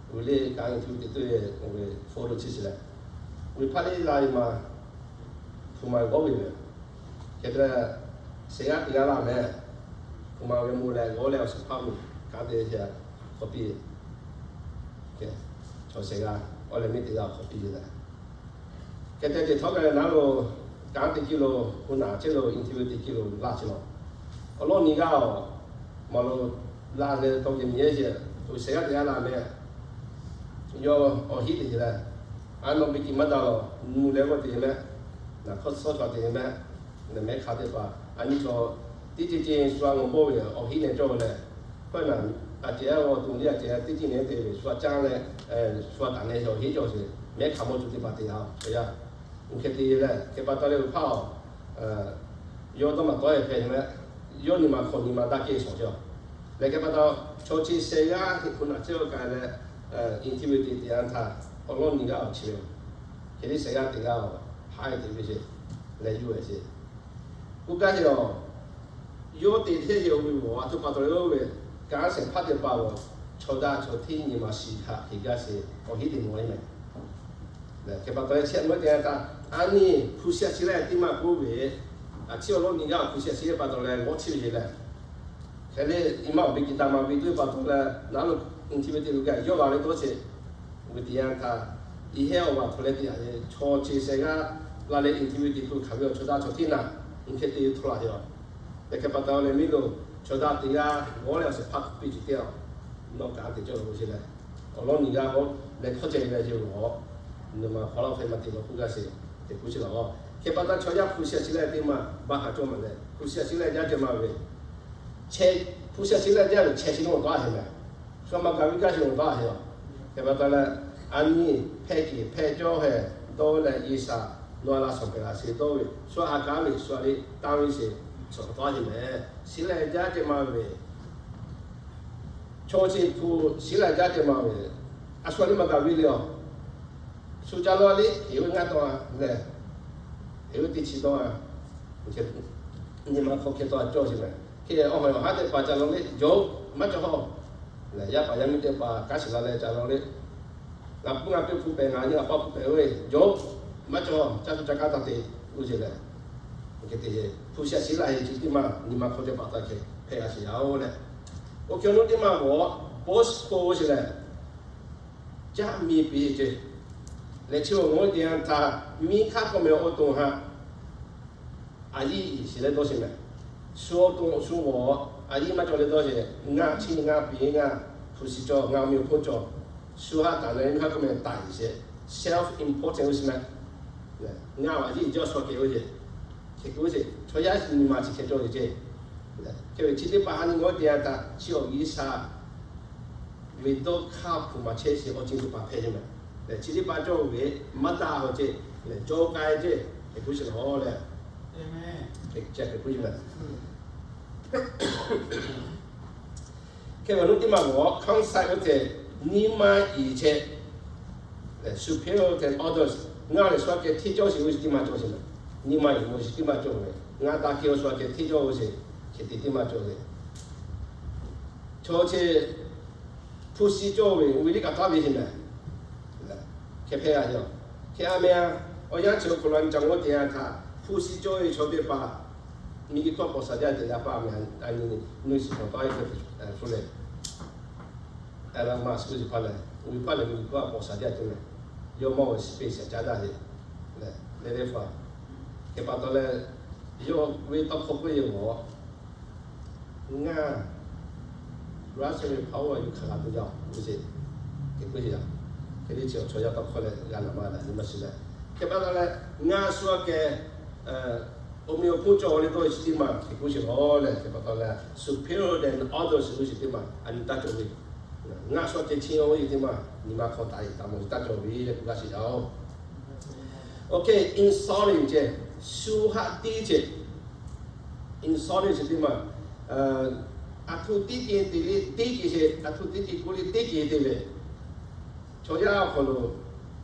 oˇ ve le kanˉ interview te tuˬ ve oˇ ve hpfuhˇ lo chi shiˍ leh, oˇ ve hpaˇ le la ve maˬ hpu maˬ g'awˇ ve ve, hk'e te leh shehˍ g'aˇ teˇ g'aˇ la mehˍ. Hpu maˬ ve mawˬ leh g'awˇ leh awˬ shehˍ hpaˇ mawˬ kanˉ te hk'awꞈ piˇ, chaw shehˍ g'aˇ awˬ leh miˇ teˇ g'aˇ hk'awꞈ piˇ ve leh, hk'e te te htawˇ kaꞈ leh naˉ lo kanˉ te kiˇ lo, hpu naˬ chehˇ lo interview te kiˇ lo laˇ chi lawˬ. Awˬ lawˉ nyi g'aˇ awˬ maˬ lo la leh tawˇ geh miˬ yehˇ sheˍ, oˇ shehˍ g'aˇ teˇ g'aˇ la mehˍ. Yawˇ awˬ hiˉ te leh, a nawˬ biˇ kiꞈ maˇ daꞈ lawˬ, nu leh g'awˇ te mehˆ. Naˬ hkawˇ suhˉ chaw te mehˆ. Naˬ mehˆ hk'a teˇ hpaˍ a nyi chaw teˇ ceuˬ ceuˬ shu a ngawˬ bawˆ ve awˬ hiˉ nehˬ cawˇ ve leh, hkawˇ naˬ a cehˬ awˬ to liˇ a cehˬ teˇ ceuˬ nehˬ te ve shu a caˇ leh, shu a taˍ nehˬ awˬ hiˉ cawˇ sheˍ mehˆ hk'a mawˇ cawˬ teˇ hpaˍ te a yaˇ. Oˇ hk'e te leh hk'e pa taw leh oˇ hpaˇ a yawˇ dawˇ maˬ tawˉ e hpehꞈ mehˆ. Yawˇ nyi ma hk'awꞈ nyi ma daꞈ kehˬ shawˍ cawˇ. Leh hk'e pa taw, chaw chi shehˍ g'aˇ hk'e hpu naˬ chehˇ lo kaꞈ leh, interview te te a htaˇ awˬ lawˉ nyi g'aˇ awˬ chi ve, hk'e te shehˍ g'aˇ teˇ g'aˇ haˉ e te ve sheˍ, leh yuˬ e sheˍ. K'oˆ gaˇ sheˍ a, yawˇ te hteˇ sheˍ oˇ ve awˬ a htoꞈ pa taw leh oˇ ve kanˉ shehˍ hpaˇ teˇ hpaˍ awˬ chaw daꞈ chaw hteˇ nyi ma shiˍ htaꞈ hk'e gaˇ sheˍ awˬ hiˉ te mawˬ e mehˍ. Hk'e pa taw leh chi a meuˇ te a htaˇ, a nyi hpu shi a shiˍ leh teˇ maˬ k'oˆ ve, a chi awˬ lawˉ nyi g'aˇ hpu shi a shiˍ leh pa taw leh g'awˇ chi ve sheˍ leh, hk'e le i maˇ awˬ biˇ kiꞈ daꞈ maˍ ve tuˬ pa taw leh naˉ lo interview te ve kaꞈ yawˇ la leh tawˇ sheˍ. Oˇ ve te a htaˇ, i hehˉ awˬ vaˬ hto leh te a, chaw chi shehˍ g'aˇ la leh interview te tuˬ hk'aˬ ve awˬ chaw daꞈ chaw hteˇ naˍ, oˇ hk'e te htoꞈ la te a. Leh hk'e pa taw leh miˇ lo chaw daꞈ teˇ g'aˇ g'awˇ leh awˬ shehˍ hpaˇ hk'awꞈ piˇ ciˬ te a, nawˬ kanˉ te cawˇ lo k'o sheˍ leh, awˬ lawˉ nyi g'aˇ g'awˇ leh hkawˇ ceh leh yeˬ lawˬ, nawˬ maˬ hk'aw la hk'e maˇ te lawˬ k'oˆ gaˇ sheˍ, te k'oˆ sheˍ lawˬ. Hk'e pa taw chaw yaˇ hpu shi a shiˍ leh teˇ maˬ baˆ haˍ cawˇ maˍ leh hpu shi a shiˍ leh jaˇ ceh maˇ ve, hpu shi a shiˍ leh jaˇ ve chehˇ chi nawˬ tawˆ a heˍ mehˍ. Shu maˇ gaˬ ve gaˇ sheˍ nawˬ tawˆ a heˍ a. Hk'e pa taw leh, a nyi hpehˇ kiˬ hpehˇ cawˇ hehˍ dawˇ leh Yeˍsuˆ nawˬ a la shawˍ pehˍ laꞈ sheˍ dawˇ ve shu a ha kaˉ ve shu a le tanˇ ve sheˍ, shu tawˆ a heˍ mehˍ. Shiˍ leh jaˇ ceh maˇ ve, chaw chi hpu shiˍ leh jaˇ ceh maˇ ve, a shu a le maˇ gaˬ ve le a. Shu ca law le, heˍ ve ngaˇ tawˆ a leh, heˍ ve teˇ chi tawˆ a, nyi ma hk'aw hk'e tawˆ a cawˇ sheˍ mehˍ. Hk'e awˬ hawˬ awˬ haˉ teˇ hpaˍ ca law le, jawˇ, maˇ cawˬ hawˬ. Leh yaˇ paˍ yaˇ miˇ teˇ hpaˍ kanˉ shiˍ la leh ca law le, ngaˬ pu ngaˬ pe hpu pehˍ, ngaˬ nyi ngaˬ pa hpu pehˍ ve, jawˇ, maˇ cawˬ hawˬ, caˇ tuˬ ca kaˇ taˇ te, oˇ sheˍ leh, hk'e te hpu shi a shiˍ la heˍ chi teˇ maˬ nyi ma hk'aw cawˇ pa taw hk'e hpehꞈ g'a sheˍ yaˇ oˬ leh, oˇ hk'e awˬ nuˇ teˇ maˬ g'awˇ post k'o sheˍ leh, caˇ miˇ piˇ ceh leh chi awˬ g'awˇ te a htaˇ, miˇ hk'aˇ k'awꞈ meh awˬ to haꞈ a yiˇ shiˍ leh dawˇ sheˍ mehˍ. Shu awˬ to shu g'awˇ a yiˇ maˇ cawˬ leh dawˇ sheˍ, ngaˬ chi ngaˬ piˇ ngaˬ hpu shi cawˬ, ngaˬ awˬ meh awˬ hponˇ cawˬ, shu haꞈ taˍ leh miˇ hk'aˇ k'awꞈ meh taˍ sheˍ, self important oˇ sheˍ mehˍ. Ngaˬ a yiˇ jaˇ shu a kehˬ oˇ sheˍ, hk'e k'oˆ sheˍ chaw yaˇ nyi ma chi hk'e cawˇ ve ceh. Hk'e ve chi teˇ hpaˍ ha nyi g'awˇ te a htaˇ chi awˬ G'uiˬsha ve dawˇ hk'aˇ hpu maˍ chehˇ sheˍ awˬ ceuˬ teˇ hpaˍ hpehꞈ ve mehˍ. Leh chi teˇ hpaˍ cawˇ ve maˇ daꞈ awˬ ceh leh cawˇ k'ai ceh, hk'e k'oˆ sheˍ lawˬ leh, hk'e k'oˆ sheˍ mehˍ. Hk'e ve awˬ nuˇ teˇ maˬ g'awˇ ข้างซ้าย oˇ hk'e nyi ma iˍ chehˇ, superior than others, ngaˬ lehˬ shu a kehˬ hteˇ cawˇ sheˍ oˇ teˇ maˬ cawˇ sheˍ mehˍ. Nyi ma iˍ mawˬ sheˍ teˇ maˬ cawˇ ve, ngaˬ daꞈ kehˬ awˬ shu a kehˬ hteˇ cawˇ oˇ sheˍ, hk'e te teˇ maˬ cawˇ ve, chaw chi hpu shi cawˇ ve, oˇ ve liˇ kaꞈ taˇ ve sheˍ mehˍ. Hk'e hpehꞈ g'a yaˇ. Hk'e a meh a, awˬ yanˇ chi awˬ hk'aw lo nyi ca g'awˇ te a htaˇ, hpu shi cawˇ ve chaw teˇ hpaˍ miˬguiˬ hkawˇ paw shaˍ jaˇ te g'a paˇ meh a nyi, nuˇ shiˍ hk'awꞈ taˇ ve hk'e hpu leh, a la ma suhˉ shiˍ hpaˇ leh, oˇ ve hpaˇ lehˬ miˬguiˬ hkawˇ paw shaˍ jaˇ te mehˍ. Yawˇ mawˇ ve shiˍ peˇ shaˍ caˇ daꞈ ve leh, leh leh faˍ. Hk'e pa taw leh, yawˇ ve tawˇ hkawˇ k'oˆ ve mawˬ ngaˬ raˍsaˍ ve hpaˇ oˇ a yuˬ hk'aˬ g'a tuˬ yaˇ oˬ, oˇ sheˍ, hk'e k'oˆ sheˍ yaˇ. Hk'e te chi awˬ chaw yaˇ tawˇ hkawˇ leh g'a naˬ ma daꞈ nyi ma shiˍ leh, hk'e pa taw leh, ngaˬ shu a kehˬ Awˬ meꞈ awˬ hponˇ cawˬ ve le tawˇ chi teˇ maˬ hk'e k'oˆ sheˍ lawˬ leh, hk'e pa taw leh superior than others ve chi teˇ maˬ a nyi taˇ cawˬ ve, ngaˆ shawˉ ceh chi ve chi teˇ maˬ nyi ma hk'aw taˍ taˍ mawˬ ve taˇ cawˬ ve le k'oˆ gaˇ sheˍ yaˇ-oˬ. Okay, insolent ceh, shu haˆ tiˉ ceh, insolent chi teˇ maˬ, aˬ htoꞈ tiˉ ceh te le teˇ ceh sheˍ, aˬ htoꞈ tiˉ ceh k'oˆ le teˇ ceh te ve, chaw yaˇ awˬ hk'aw lo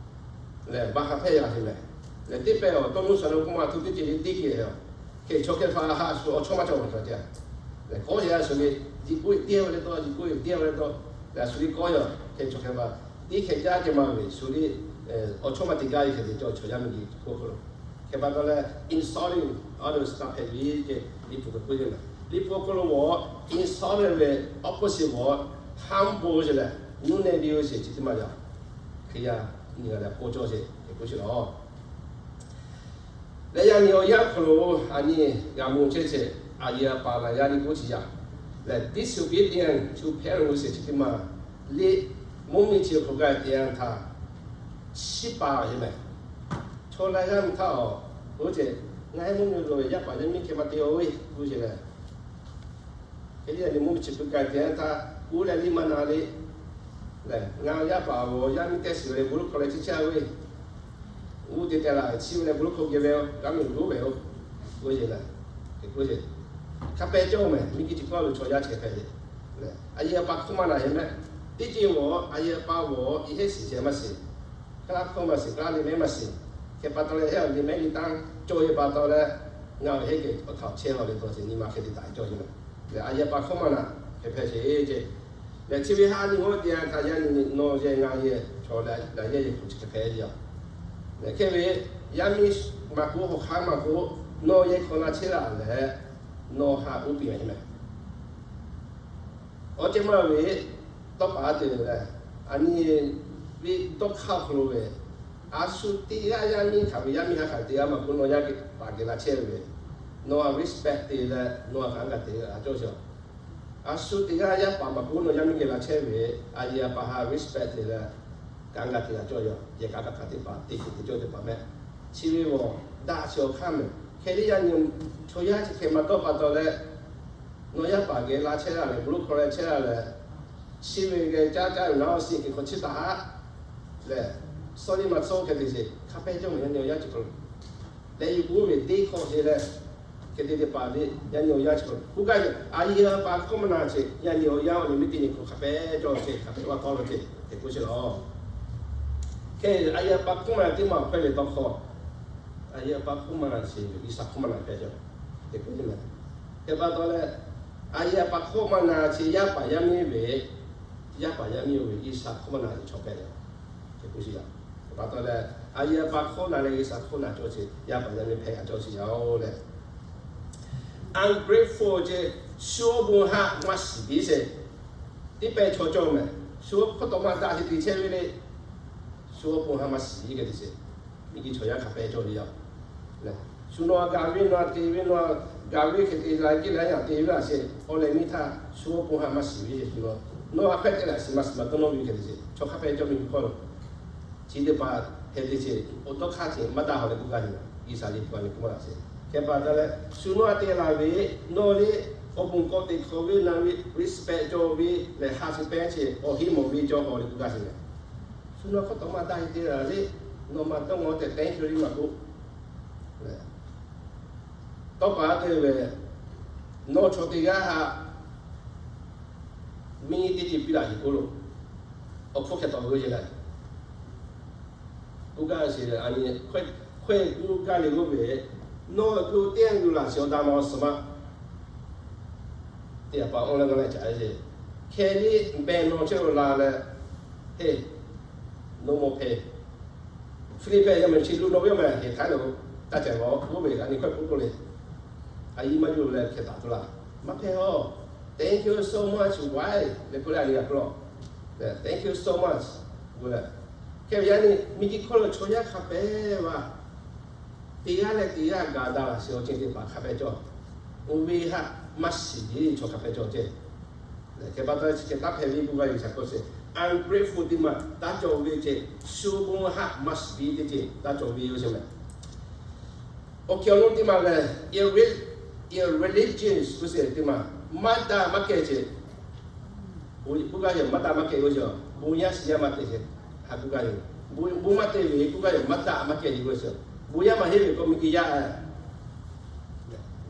lehˬ, baˬ ha hpehˇ yaˇ sheˍ lehˬ, lehˬ teˇ pehˇ awˬ tawˇ nuˇ shaˍ lo k'oˆ ma, aˬ htoꞈ tiˉ ceh le teˇ ceh, hk'e chaw hk'e hpaˍ haꞈ shu awˬ chawˇ maˇ cawˬ maˬ cawˬ ceh. Lehˬ kawˆ yaˇ shu le, jiˬ k'oˆ ve teˇ ve le tawˇ, jiˬ k'oˆ ve teˇ ve le tawˇ, lehˬ shu le kawˆ yaˇ hk'e chaw hk'e hpaˍ teˇ hk'e jaˇ ceh maˇ ve shu le, awˬ chawˇ maˇ te gaˇ ve hk'e te cawˬ chaw yaˇ miˇ geh k'oˆ k'o lo. Hk'e pa taw leh insolent, awˬ htaꞈ hpehꞈ ve ceh, Liꞈ hpu hk'aw k'oˆ ve, Liꞈ hpu awˬ hk'aw lo Insolent ve opposite awˬ, humble sheˍ lehˬ, nuˇ nehˇ ve awˬ sheˍ chi teˇ maˬ yaˇ. Hkriꞈ yaˇ nyi g'a leh k'oˆ cawˇ sheˍ, k'oˆ sheˍ lawˬ. Leh yaˇ nyi awˬ yanˇ hk'aw lo a nyi g'a mawˬ chehˇ sheˍ, a yehˬ a paˍ laˬ yaˇ nyi k'oˆ chi yaˇ. Lehˬ disobedient to parents ve awˬ sheˍ chi teˇ maˬ, liꞈ mvuhˇ miˬ chi hk'aw gaˬ te yanˇ htaˇ, chiˇ paˍ ve mehˬ. Chaw laˬ yaˇ miˇ htaˇ awˬ, oˇ ceh, ngaˬ hui mvuhˇ miˬ lo ve yaˇ paˍ yaˇ miˇ hk'e maˇ te-o ve k'oˆ sheˍ lehˬ, hk'e le yaˇ nyi mvuhˇ miˬ chi hk'aw gaˬ te yanˇ htaˇ, uˉ leh liˇ maˇ na le. Lehˬ ngaˬ yaˇ paˍ awˬ yaˇ miˇ tehꞈ shiˍ ve leh bon lawˬ hk'aw leh chi chaˇ ve, uˉ te tehꞈ laˬ chiˇ ve leh bon lawˬ hk'aw geh ve, g'a meuꞈ loˉ ve-o k'oˆ sheˍ lehˬ, k'oˆ sheˍ, hk'a pehˇ cawˇ mehˬ. Miˇ kiˇ chi hkawˇ lo chaw yaˇ chi hk'e hpehꞈ ve. Lehˬ a yehˬ a paˍ hkawˇ maˇ na heˆ mehˬ. Teˇ ceuˬ awˬ a yehˬ a paˍ awˬ i heˆ shiˍ ceh maˇ shiˍ, hk'a laˇ hkawˇ maˇ shiˍ, hk'a laˇ liꞈ mehˉ maˇ shiˍ. Hk'e pa taw leh heˆ awˬ liꞈ mehˉ liꞈ taˇ cawˇ ve pa taw leh, ngaˬ awˬ heˆ kehˬ awˬ htaꞈ chehˇ law le tawˇ ceh nyi ma hk'e te taˍ cawˇ sheˍ mehˬ. Lehˬ a yehˬ a paˍ hkawˇ maˇ na hk'e hpehꞈ sheˍ ceh. Lehˬ chi ve ha nyi g'awˇ te yanˇ htaˇ yaˇ nyi nawˬ yehˬ ngaˬ yehˬ chaw lehˬ, yehˬ yehˬ hk'oˆ chi hk'e hpehꞈ ve yoˬ. Lehˬ hk'e ve yaˇ miˇ maˇ k'oˆ, hawˬ hk'aˇ maˇ k'oˆ, nawˬ yehˬ hk'awꞈ na chehˇ laˇ leh, nawˬ ha uˉ peꞈ ve mehˬ. Awˬ ceh maˇ ve, tawˇ paˍ te ve lehˬ, a nyi ve dawˇ hk'aˇ hk'aw lo ve, a shu teˇ g'aˇ yaˇ miˇ hk'aˬ ve yaˇ miˇ ha hk'aˬ teˇ g'aˇ maˇ k'oˆ, nawˬ yaˇ paˍ geh laˇ chehˇ ve, nawˬ a respect te leh nawˬ a hk'aˬ g'a te g'a cawˇ sheˍ. A shu teˇ g'aˇ yaˇ paˍ maˇ k'oˆ, nawˬ yaˇ miˇ geh laˇ chehˇ ve, a yehˬ a paˍ ha respect te leh, hk'aˬ g'a te g'a cawˇ sheˍ. Yehˬ kaꞈ kaꞈ hk'aˬ teˇ hpaˍ te kuˬ te cawˇ teˇ hpaˍ mehˬ. Chi ve awˬ daꞈ chi awˬ hk'aˇ mehˬ. Hk'e le yaˇ nyi chaw yaˇ chi hk'e maˇ dawˇ pa taw leh, nawˬ yaˇ paˍ geh laˇ chehˇ laˇ leh, bon lawˬ hk'aw leh chehˇ laˇ leh, chi ve geh caˇ caˇ ve naˉ awˬ shiˍ hk'e hk'aw chiˇ taˍ haˆ lehˬ, sawˉ liˇ maˇ sawˉ hk'e te sheˍ. Hk'a pehˇ cawˇ mehˬ yaˇ nyi awˬ yanˇ chi hk'aw lo. Leh yuˬ k'oˆ ve teˇ hkawˇ sheˍ leh, hk'e te teˇ hpaˍ le yaˇ nyi awˬ yanˇ chi hk'aw lo k'oˆ gaˇ ve, a yehˬ a paˍ hkawˇ maˇ na sheˍ, yaˇ nyi awˬ yanˇ awˬ liꞈ miˇ teˇ nyi hk'aw hk'a pehˇ cawˇ sheˍ, hk'a pehˇ g'a tawˇ law ceh, hk'e k'oˆ sheˍ lawˬ. Hk'e a yehˬ a paˍ hkawˇ maˇ na teˇ maˬ hpehꞈ le tawˇ hkawˇ, a yehˬ a paˍ hkawˇ maˇ na sheˍ ve G'uiˬsha hkawˇ maˇ na hpehꞈ cawˇ, hk'e k'oˆ ve mehˬ. Hk'e pa taw leh, a yehˬ a paˍ hkawˇ maˇ na sheˍ yaˇ paˍ yaˇ miˇ ve, yaˇ paˍ yaˇ miˇ ve G'uiˬsha hkawˇ maˇ na ve chaw hpehꞈ le, hk'e k'oˆ sheˍ yaˇ. Hk'e pa taw leh, a yehˬ a paˍ hkawˇ na leh G'uiˬsha hkawˇ na cawˇ sheˍ, yaˇ paˍ yaˇ miˇ hpehꞈ g'a cawˇ sheˍ yaˇ-oˬ leh, ungrateful ceh, shu awˬ bon haˆ maˇ shiˍ piˇ sheˍ. Teˇ pehˇ chaw cawˇ mehˬ. Shu hkawˇ tawꞈ ma daꞈ te te chehˇ ve le. Shu awˬ bon haˆ maˇ shiˍ piˇ hk'e te sheˍ. Miˇ kiˇ chaw yaˇ hk'a pehˇ cawˇ ve yoˬ. Shu nawˬ a gaˬ ve, nawˬ a te ve, nawˬ a gaˬ ve hk'e te la kiˇ la yaꞈ te ve a sheˍ. Awˬ lehˬ miˇ htaˇ shu awˬ bon haˆ maˇ shiˍ piˇ sheˍ. Shu nawˬ, nawˬ a hpehꞈ te leh shiˍ maˇ shiˍ maˇ dawˇ nawˇ ve hk'e te sheˍ. Chaw hk'a pehˇ cawˇ miˇ kiˇ hkawˇ lo chi teˇ hpaˍ hk'e te sheˍ. Awˬ tawˇ hk'aˇ ceh maˇ daꞈ haw leh k'oˆ gaˇ ve, G'uiˬsha liꞈ hpu a nyi k'oˆ laˇ sheˍ. Hk'e pa taw leh, shu nawˬ a te la ve, nawˬ le awˬ bon k'awꞈ te hk'awꞈ ve, nawˬ ve respect cawˇ ve lehˬ, ha chi pehˇ ceh awˬ heˆ mawˬ ve cawˇ haw leh k'oˆ gaˇ sheˍ leh, shu nawˬ hkawˇ tawꞈ ma daꞈ te la le, nawˬ maˇ dawˇ nawˇ tehꞈ thank you le maˇ k'oˆ. Tawˇ pa te ve, nawˬ chaw teˇ g'aˇ haꞈ miˇ teˇ ceuˬ piˇ laꞈ sheˍ k'oˆ lo, awˬ hpfuhˇ hkeh tawꞈ ve sheˍ leh, k'oˆ gaˇ sheˍ leh, a nyi hkawehˇ k'oˆ gaˇ le k'oˆ ve, nawˬ k'o teˇ g'aˇ yuˬ laꞈ sheˍ awˬ daꞈ ma awˬ suhˍ ma teˇ hpaˍ awˬ leh g'a leh caꞈ ve sheˍ. Hkeh liˇ behˬ nawˬ chehˇ lo la leh, heˆ, no more pain. Hpehꞈ yaˇ mehˬ chi lo nawˬ ve mehˬ heˍ htaˇ lo taˇ cehˬ lawˬ k'oˆ ve, a nyi hkawehˇ k'oˆ k'oˆ le. A yiˇ maˇ yuˬ leh hkeh taˍ tuˬ laˇ. Maˇ hpehꞈ-oˬ. Thank you so much, wife leh k'oˆ leh a nyi g'a k'oˆ laˇ. Thank you so much. Hk'e ve yaˇ nyi miˇ kiˇ hkawˇ lo chaw yaˇ hk'a pehˇ ve, teˇ g'aˇ leh teˇ g'aˇ gaˬ daꞈ laꞈ sheˍ awˬ ceuˬ teˇ hpaˍ hk'a pehˇ cawˇ. Oˇ ve haꞈ maˇ shiˍ ve chaw hk'a pehˇ cawˇ ceh. Hk'e pa taw chi hk'e taˇ hpehꞈ ve k'oˆ gaˇ ve shaˍ k'oˆ sheˍ. Ungrateful teˇ maˬ taˇ cawˬ ve ceh, shu bon haꞈ maˇ shiˍ ve teˇ ceuˬ taˇ cawˬ ve yoˬ sheˍ mehˬ. Awˬ hk'e awˬ lonˉ teˇ maˬ lehˬ, irreligious k'oˆ sheˍ teˇ maˬ, maˇ daꞈ maˇ kehˬ sheˍ. K'oˆ gaˇ ve maˇ daꞈ maˇ kehˬ k'o, bon yaˇ shiˍ yaˇ maˇ te sheˍ. K'oˆ gaˇ ve, bon maˇ te ve k'oˆ gaˇ ve maˇ daꞈ maˇ kehˬ ve k'o sheˍ. Bon yaˇ maˇ heˆ ve k'o miˬguiˬ yaˇ,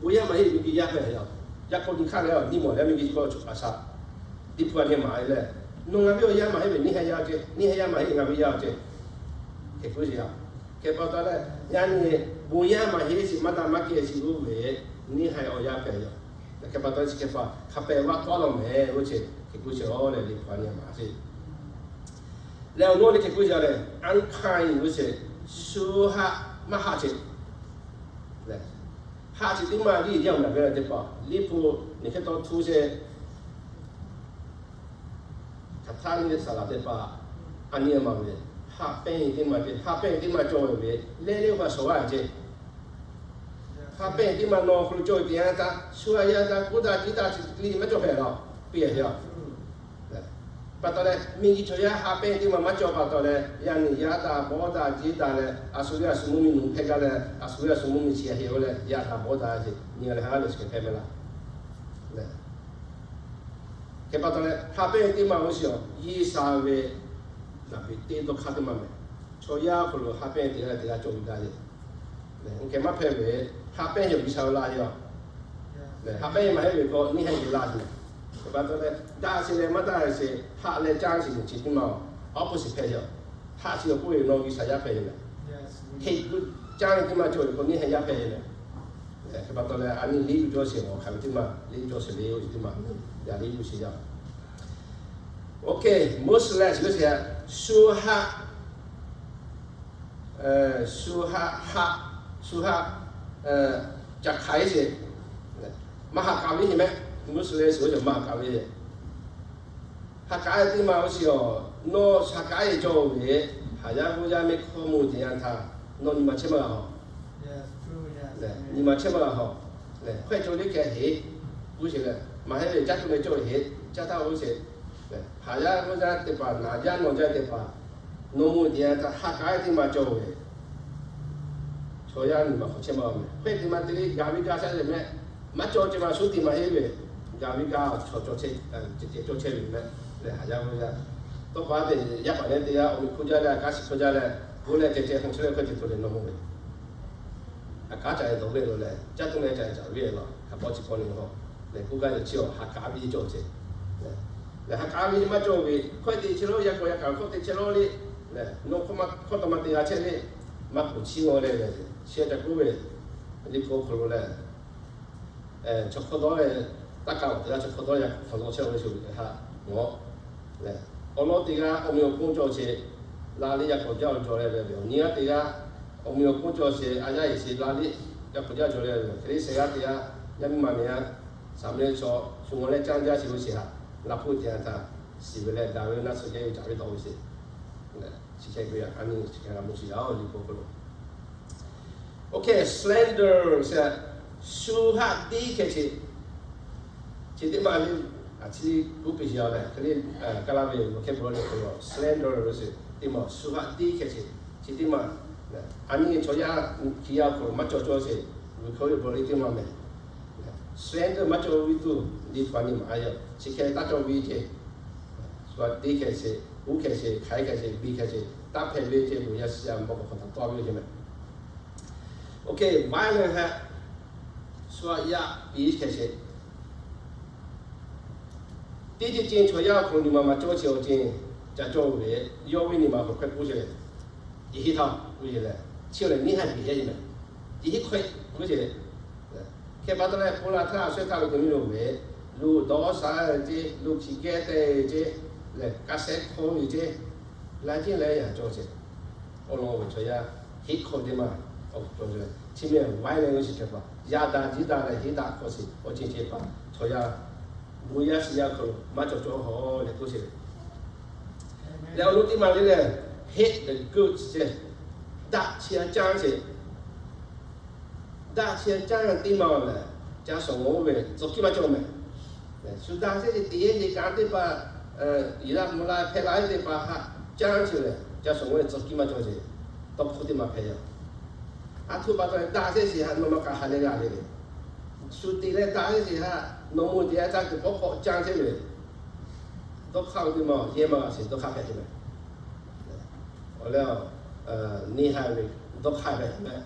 bon yaˇ maˇ heˆ miˬguiˬ yaˇ hpehꞈ yoˬ. Yaꞈ k'o nyi hk'aˇ leh nyi mawˬ leh miˬguiˬ k'o a shaꞈ teˇ hpu a nyi maˬ leh, nawˬ ngaˬ ve awˬ yaˇ maˇ heˆ ve neˇ haiˬ yaˇ ceh, neˇ haiˬ yaˇ maˇ heˆ ngaˬ ve yaˇ ceh. Hk'e k'oˆ sheˍ yaˇ. Hk'e pa taw leh, yaꞈ nyi bon yaˇ maˇ heˆ sheˍ maˇ daꞈ maˇ kehˬ sheˍ k'oˆ ve, neˇ haiˬ awˬ yaˇ hpehꞈ yoˬ. Hk'e pa taw chi hk'e hpaˍ hk'a pehꞈ vaˇ tawˉ law mehˍ k'oˆ sheˍ. Hk'e k'oˆ sheˍ a leh liꞈ hpu a nyi maˬ sheˍ. Leh awˬ naw leh hk'e k'oˆ sheˍ leh, unkind k'oˆ sheˍ, shu haˆ maˇ haˆ sheˍ. Haˆ sheˍ teˇ maˬ liˇ yaˇ awˬ naˬ ve teˇ hpaˍ liˇ hpu nyi hk'e taw htu sheˍ. Hk'aˬ htaˇ nyi saˍ laˍ teˇ hpaˍ a nyi maˬ ve, haˆ pehnˇ teˇ maˬ te, haˆ pehnˇ teˇ maˬ cawˬ ve, lehˇ lehˇ hpaˍ shawˍ g'aˇ ceˇ. Haˆ pehnˇ teˇ maˬ nawˬ hk'aw lo cawˬ ve teˇ yanˇ htaˇ, shu a yaˇ htaꞈ k'oˆ daꞈ jiˇ daꞈ chi liˇ maˇ cawˬ hpehꞈ la, piˇ a heˆ a. Pa taw leh miˬguiˬ chaw yaˇ haˆ pehnˇ teˇ maˬ maˇ cawˬ pa taw leh, yaꞈ nyi yaˇ daꞈ bawˇ daꞈ jiˇ daꞈ leh, a shu ve a shu mvuhˇ miˬ nawˬ hpehˇ gaˇ leh, a shu ve a shu mvuhˇ miˬ chi a heˆ o leh, yaˇ daꞈ bawˇ daꞈ sheˍ nyi leh ha lehˬ chi hk'e hpehꞈ mehˍ laˇ. Hk'e pa taw leh haˆ pehnˇ teˇ maˬ k'oˆ sheˍ a, G'uiˬsha ve naˍ piˍ teˇ dawˇ hk'aˇ teˇ maˬ mehˍ. Chaw yaˇ hk'aw lo haˆ pehnˇ teˇ g'aˇ teˇ g'aˇ cawˬ ve gaˇ le. Hk'e maˇ hpehꞈ ve, haˆ pehnˇ yawˬ G'uiˬsha ve laˇ yoˬ. Haˆ pehnˇ maˇ heˆ ve k'o neˇ haiˬ ve laˇ sheˍ. Hk'e pa taw leh daꞈ sheˍ leh maˇ daꞈ sheˍ, haˆ leh caˇ sheˍ nyi chi teˇ maˬ, opposite hpehꞈ yoˬ. Haˆ chi awˬ k'oˆ ve nawˬ G'uiˬsha yaˇ hpehꞈ ve mehˍ. Hk'e caˇ ve teˇ maˬ cawˬ ve k'o neˇ haiˬ yaˇ hpehꞈ ve mehˍ. Hk'e pa taw leh a nyi liˇ uiˍ cawˇ sheˍ awˬ hk'aˬ ve teˇ maˬ, liˇ uiˍ cawˇ sheˍ le oˇ teˇ maˬ, yaꞈ liˇ uiˍ sheˍ yaˇ. Okay, Muslim lehˬ chi ve sheˍ, shu haˆ, shu haˆ haˆ, shu haˆ ca hk'aiˉ sheˍ. Maˇ haꞈ k'aˍ ve heˆ mehˍ. Muslim lehˬ chi ve maˇ haꞈ k'aˍ ve. Haꞈ k'aˍ ve teˇ maˬ oˇ sheˍ a, nawˬ haꞈ k'aˍ ve cawˬ ve, haˍ yaˇ g'uˇ yaˇ mehˆ hkawˇ mvuh teˇ yanˇ htaˇ, nawˬ nyi ma chehˇ maˇ g'a haw. Nyi ma chehˇ maˇ g'a haw. Hkawehˇ cawˬ le kehˬ heˆ. G'uˇ sheˍ leh maˇ heˆ ve caˇ tuˬ leh cawˬ heˆ. Caˇ htaˇ oˇ sheˍ, haˍ yaˇ g'uˇ yaˇ teˇ hpaˍ, naˍ yaˇ nawˬ jaˇ teˇ hpaˍ, nawˬ mvuh teˇ yanˇ htaˇ haꞈ k'aˍ ve teˇ maˬ cawˬ ve, chaw yaˇ nyi ma hk'awꞈ chehˇ maˇ g'a mehˍ. Hkawehˇ teˇ maˬ te le gaˬ ve gaˇ shaˉ leh mehˆ, maˇ cawˬ ceh maˇ shu teˇ maˬ heˆ ve, gaˬ ve gaˇ chaw cawˬ chehˇ, ceh ceh cawˬ chehˇ ve mehˆ. Leh haˍ yaˇ g'uˇ yaˇ tawˇ pa te yaˇ paˍ leh teˇ g'aˇ awˬ miˬ hk'oˆ jaˇ leh, a k'aˉ shiˍ hk'oˆ jaˇ leh, bon leh ceh ceh hk'aw chehˇ leh hkawehˇ ceh tuˬ leh nawˬ mvuh ve, a k'aˉ ca leh dawˬ ve lo leh, caˇ tuˬ leh ca leh caˍ ve laˬ, hk'a pawˆ chi pawˆ le k'o, leh k'oˆ gaˇ ve chi awˬ haꞈ k'aˍ ve cawˬ ceh. Leh haꞈ k'aˍ ve maˇ cawˬ ve, hkawehˇ te chehˇ lo, yaˇ k'aw yaˇ kaꞈ hkawˇ te chehˇ lo le, leh nawˬ hkawˇ ma hkawˇ taw ma te g'a chehˇ le, maˇ k'oˆ chi ngaw leh leh, chi ca k'oˆ ve, liꞈ hpu hk'aw lo leh, chaw hk'awˇ dawˇ leh, taˇ kaꞈ awˬ teˇ g'aˇ chaw hk'awˇ dawˇ yaꞈ hk'aw lo chehˇ ve shu ve htaꞈ mawˬ. Awˬ lawn teˇ g'aˇ awˬ meꞈ awˬ hponˇ cawˬ sheˍ, la liˇ yaˇ hk'awꞈ jaˇ awˬ jaw leh ve awˬ nyi g'aˇ teˇ g'aˇ, awˬ miˬ awˬ hponˇ cawˬ sheˍ, a yaˇ yeˬ sheˍ la liˇ yaˇ hk'awꞈ jaˇ jaw leh ve hk'e le, shehˍ g'aˇ teˇ g'aˇ yaˇ miˇ ma miˬ g'aˇ, saˍ meh chaw shu ngaw leh caˇ jaˇ sheˍ ve sheˍ htaꞈ, laꞈ hpu teˇ yanˇ htaˇ shiˍ ve leh gaˬ ve naˆ tsuhˇ geh ve caˍ ve tawˆ ve sheˍ. Chi hk'e ve a nyi chi hk'e g'a mawˬ sheˍ yaˇ awˬ liꞈ hpu hk'aw lo. Okay, slander sheˍ, shu haꞈ tiˉ hkeh sheˍ. Chi teˇ maˬ le, a chi kuˉ piˇ sheˍ a leh hk'e le, kaˇ laˇ ve vocabulary hk'aw lo slander sheˍ teˇ maˬ shu haꞈ tiˉ hkeh sheˍ. Chi teˇ maˬ a nyi chaw yaˇ hkiˬ yaˇ hk'aw lo maˇ cawˬ cawˬ sheˍ, vocabulary teˇ maˬ mehˍ. Slander maˇ cawˬ ve tuˬ liꞈ hpu a nyi maˬ a yoˬ. Chi hk'e taˇ cawˬ ve ceh, shu haꞈ tiˉ hkeh sheˍ, uˉ hkeh sheˍ, hk'aiˉ hkeh sheˍ, biˇ hkeh sheˍ, taˇ hpehꞈ ve ceh, bon yaˇ shiˍ yaˇ mawˬ k'awꞈ hk'awꞈ htaꞈ tawˆ ve ceh mehˍ. Okay, violence hehꞈ, shu haꞈ yaˇ piˇ hkeh sheˍ. Teˇ ceuˬ ceuˬ chaw yaˇ awˬ hk'aw lo nyi ma maˇ cawˬ chi awˬ ceuˬ ca cawˬ ve, yawˇ ve nyi ma hk'aw hk'e k'oˆ ceh leh, yehˬ heˆ htaˇ k'oˆ ceh leh, chi lehˬ neˇ haiˬ piˇ hehˉ ve mehˍ. Yehˬ heˆ hk'aw k'oˆ ceh leh, hk'e pa taw leh hpu la htaˇ a shawehˇ htaˇ lo te miˇ lo ve, luˬ dawˇ sha ceh, luˬ hkiˬ geh te ceh, lehˬ kaˇ sehˉ hkawˇ ve ceh, la ceh leh yaꞈ cawˬ ceh. Awˬ lawn ve chaw yaˇ heˆ hk'aw teˇ maˬ awˬ cawˬ ceh leh, chi mehˍ violence ve shiˍ hkeh paˍ yaꞈ daꞈ jiˇ daꞈ leh heˆ daꞈ hk'aw shiˍ awˬ ceuˬ ceh paˍ chaw yaˇ, bon yaˇ shiˍ yaˇ hk'aw lo maˇ cawˬ cawˬ haw leh k'oˆ sheˍ. Leh awˬ lawn teˇ maˬ le lehˬ, hate the good ceh, daꞈ chi a caˇ sheˍ. Daꞈ chi a caˇ teˇ maˬ lehˬ, ca shawˍ ngaˬ oˇ ve tcuh kiˇ maˇ cawˬ mehˍ. Shu daꞈ sheˍ teˇ yehˬ kaꞈ teˇ hpaˍ, yiˍ la mvuh la hpehꞈ la ve teˇ hpaˍ haꞈ caˇ sheˍ lehˬ, ca shawˍ ngaˬ oˇ ve tcuh kiˇ maˇ cawˬ sheˍ. Tawˇ hkawˇ teˇ maˬ hpehꞈ yaˇ. A htoꞈ pa taw leh daꞈ chehˇ sheˍ htaꞈ nawˬ ma kaꞈ ha leh g'a le le. Shu te leh daꞈ chehˇ sheˍ htaꞈ nawˬ mawˬ te a caˇ tuˬ k'awꞈ k'awꞈ caˇ chehˇ ve, dawˇ hk'aˇ ve teˇ ma yehˇ maˇ g'a sheˍ dawˇ hk'aˇ hpehꞈ te meh. Awˬ leh, neˇ haiˬ ve dawˇ hk'aˇ hpehꞈ te meh.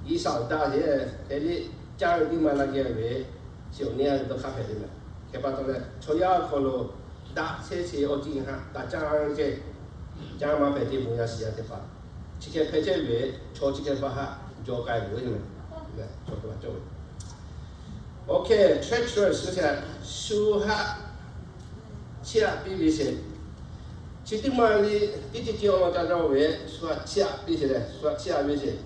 G'uiˬsha awˬ daꞈ sheˍ hk'e le, caˇ ve teˇ ma la geh ve, chi awˬ neˇ haiˬ ve dawˇ hk'aˇ hpehꞈ te meh. Hk'e pa taw leh chaw yaˇ awˬ hk'aw lo daꞈ chehˇ sheˍ awˬ ceuˬ htaꞈ taˍ caˇ chehˇ, caˇ maˇ hpehꞈ te bon yaˇ shiˍ yaˇ teˇ hpaˍ. Chi hk'e hpehꞈ chehˇ ve, chaw chi hk'e pa haꞈ jaw k'ai ve yoˬ meh. Chaw hk'e pa cawˇ ve. Okay, treacherous, shu haꞈ chiˇ aꞈ piˇ ve sheˍ. Chi teˇ maˇ le, teˇ ceuˬ ceuˬ awˬ lawn ca jaw ve, shu haꞈ chiˇ aꞈ piˇ sheˍ leh, shu haꞈ chiˇ aꞈ ve sheˍ.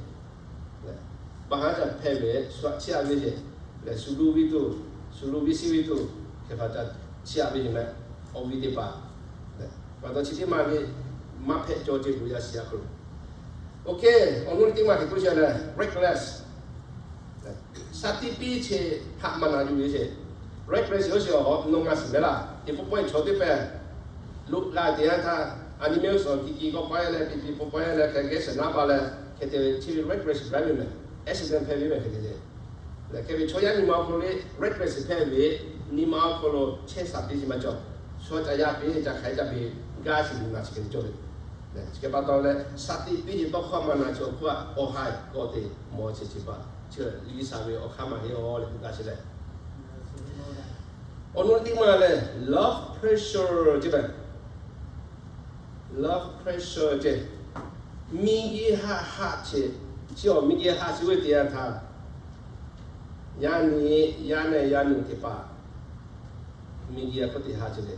Baˬ haˉ ca hpehꞈ ve, shu haꞈ chiˇ aꞈ ve sheˍ. Leh shu lu ve tuˬ, shu lu ve shiˍ ve tuˬ, hk'e pa ca chiˇ aꞈ ve sheˍ meh. Awˬ viˉ teˇ hpaˍ, pa taw chi teˇ maˇ le, maˇ hpehꞈ cawˇ ceh bon yaˇ shiˍ yaˇ hk'aw lo. Okay, awˬ nuˇ teˇ maˇ hk'e k'oˆ sheˍ leh, reckless. Shaˍ tiꞈ piˇ chi haꞈ maˇ na yuˬ ve sheˍ. Reckless yoˬ sheˍ, awˬ nawˬ ngaˬ shiˍ meh laˇ. Teˇ pawˆ pawˆ chaw teˇ hpaˍ loꞈ la te yanˇ htaˇ, animal sawˍ kiˇ kiˇ k'awꞈ paw leh, piˇ piˇ paw paw leh, hk'e geh shiˍ naˉ pa leh, hk'e te ve chi ve reckless driving meh. Accident hpehꞈ ve meh hk'e te le. Leh hk'e ve chaw yaˇ nyi ma awˬ hk'aw lo le reckless hpehꞈ ve, nyi ma awˬ hk'aw lo chehˇ shaˍ piˇ chi maˇ cawˬ. Shu ca yaˇ piˇ ca hk'aiˉ ca piˇ, gaˇ chi nyi ma chi hk'e cawˬ ve. Chi hk'e pa taw leh shaˍ tiꞈ piˇ chi tawˇ hkawˇ maˇ na chi awˬ hk'oˆ a awˬ haiˬ k'awꞈ te mawˬ chi chi pa, chi G'uiˬsha ve awˬ hk'aˇ maˇ heˆ aˬ leh k'oˆ gaˇ chi leh. Awˬ nuˇ teˇ maˇ leh love pressure ceh meh. Love pressure ceh, miˬguiˬ haꞈ haꞈ ceh, chi awˬ miˬguiˬ haꞈ chi ve teˇ yanˇ htaˇ, yaˇ nyi, yaˇ nehˬ yaˇ nyi teˇ hpaˍ, miˬguiˬ a hk'oˆ teˇ haꞈ ceh le.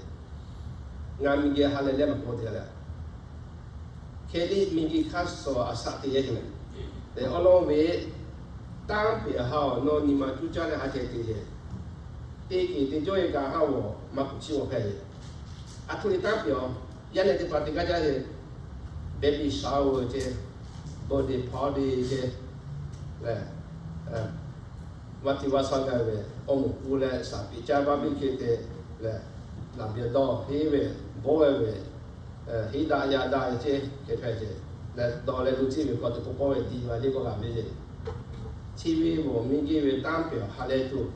Ngaˬ miˬguiˬ haꞈ leh leh maˇ k'oˆ te leh, hk'e le miˬguiˬ hk'aˇ suh a shaꞈ teꞈ yehˇ ceh meh. Leh awˬ lawn ve, tanˇ pehˍ haꞈ awˬ nawˬ nyi ma cuˇ caˇ leh haꞈ ceh te le. Teˇ keˬ te jawˇ e kaꞈ haꞈ awˬ maˇ kuˬ chiˇ mvuh hpehꞈ ve. A htoꞈ le tanˇ pehˍ awˬ, yaˇ nehˬ teˇ hpaˍ te gaˇ jaˇ ve, baby shower ceh, birthday party ceh, leh, vaˇ tiꞈ vaˇ shaˉ gaˇ ve, awˬ moˍ k'oˆ leh shaˍ piˇ caˇ baˇ biˇ hk'e te leh, laꞈ biˇ dawˇ heˆ ve, bawˆ ve, heˆ daꞈ yaˇ daꞈ ve ceh hk'e hpehꞈ ceh, leh dawˇ leh lo ciˇ ve k'awꞈ te k'o pawˆ ve tiꞈ va le k'awꞈ g'a ve le. Chi ve mawˬ miˬguiˬ ve tanˇ pehˍ awˬ ha leh tuˬ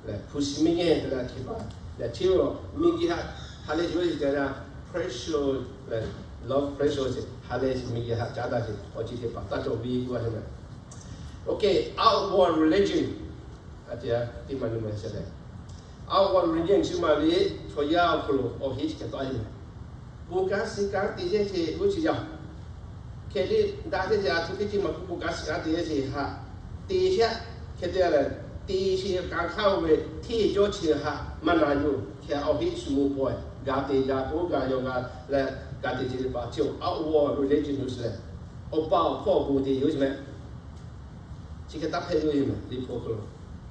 leh hpu shi miˬguiˬ te leh hk'e pa leh chi ve miˬguiˬ haꞈ ha leh yuˬ ve te leh pressure leh love pressure ceh ha leh miˬguiˬ haꞈ caˉ daꞈ ceh awˬ ceuˬ teˇ hpaˍ taˇ cawˬ ve k'oˆ a hk'e meh. Okay, outward religion. A te a teˇ maˇ nyi ma sheˍ leh, outward religion chi maˇ le, chaw yaˇ awˬ hk'aw lo awˬ heˆ chi hk'e tawˆ a hk'e meh. Bon kanˉ shiˍ kanˉ te yehˇ ceh g'uˇ chi yaˇ hk'e le, daꞈ ceh ceh a htoꞈ teˇ ceuˬ maˇ k'oˆ, bon kanˉ shiˍ kanˉ te yehˇ ceh haꞈ te sheˍ. Hk'e te leh, te sheˍ kanˉ hk'aˇ oˇ ve hteˇ jawˇ chi haꞈ maˇ na yuˬ hk'e awˬ heˆ shu mvuh pawehˬ gaˬ te gaˬ k'oˆ gaˬ yaw gaˬ leh gaˬ te ceh ve pa chi outward religion yoˬ sheˍ leh, awˬ pa awˬ hpawˇ awˬ bon te yoˬ sheˍ meh. Chi hk'e taˇ hpehꞈ ve yoˬ meh, Liꞈ hpu awˬ hk'aw lo.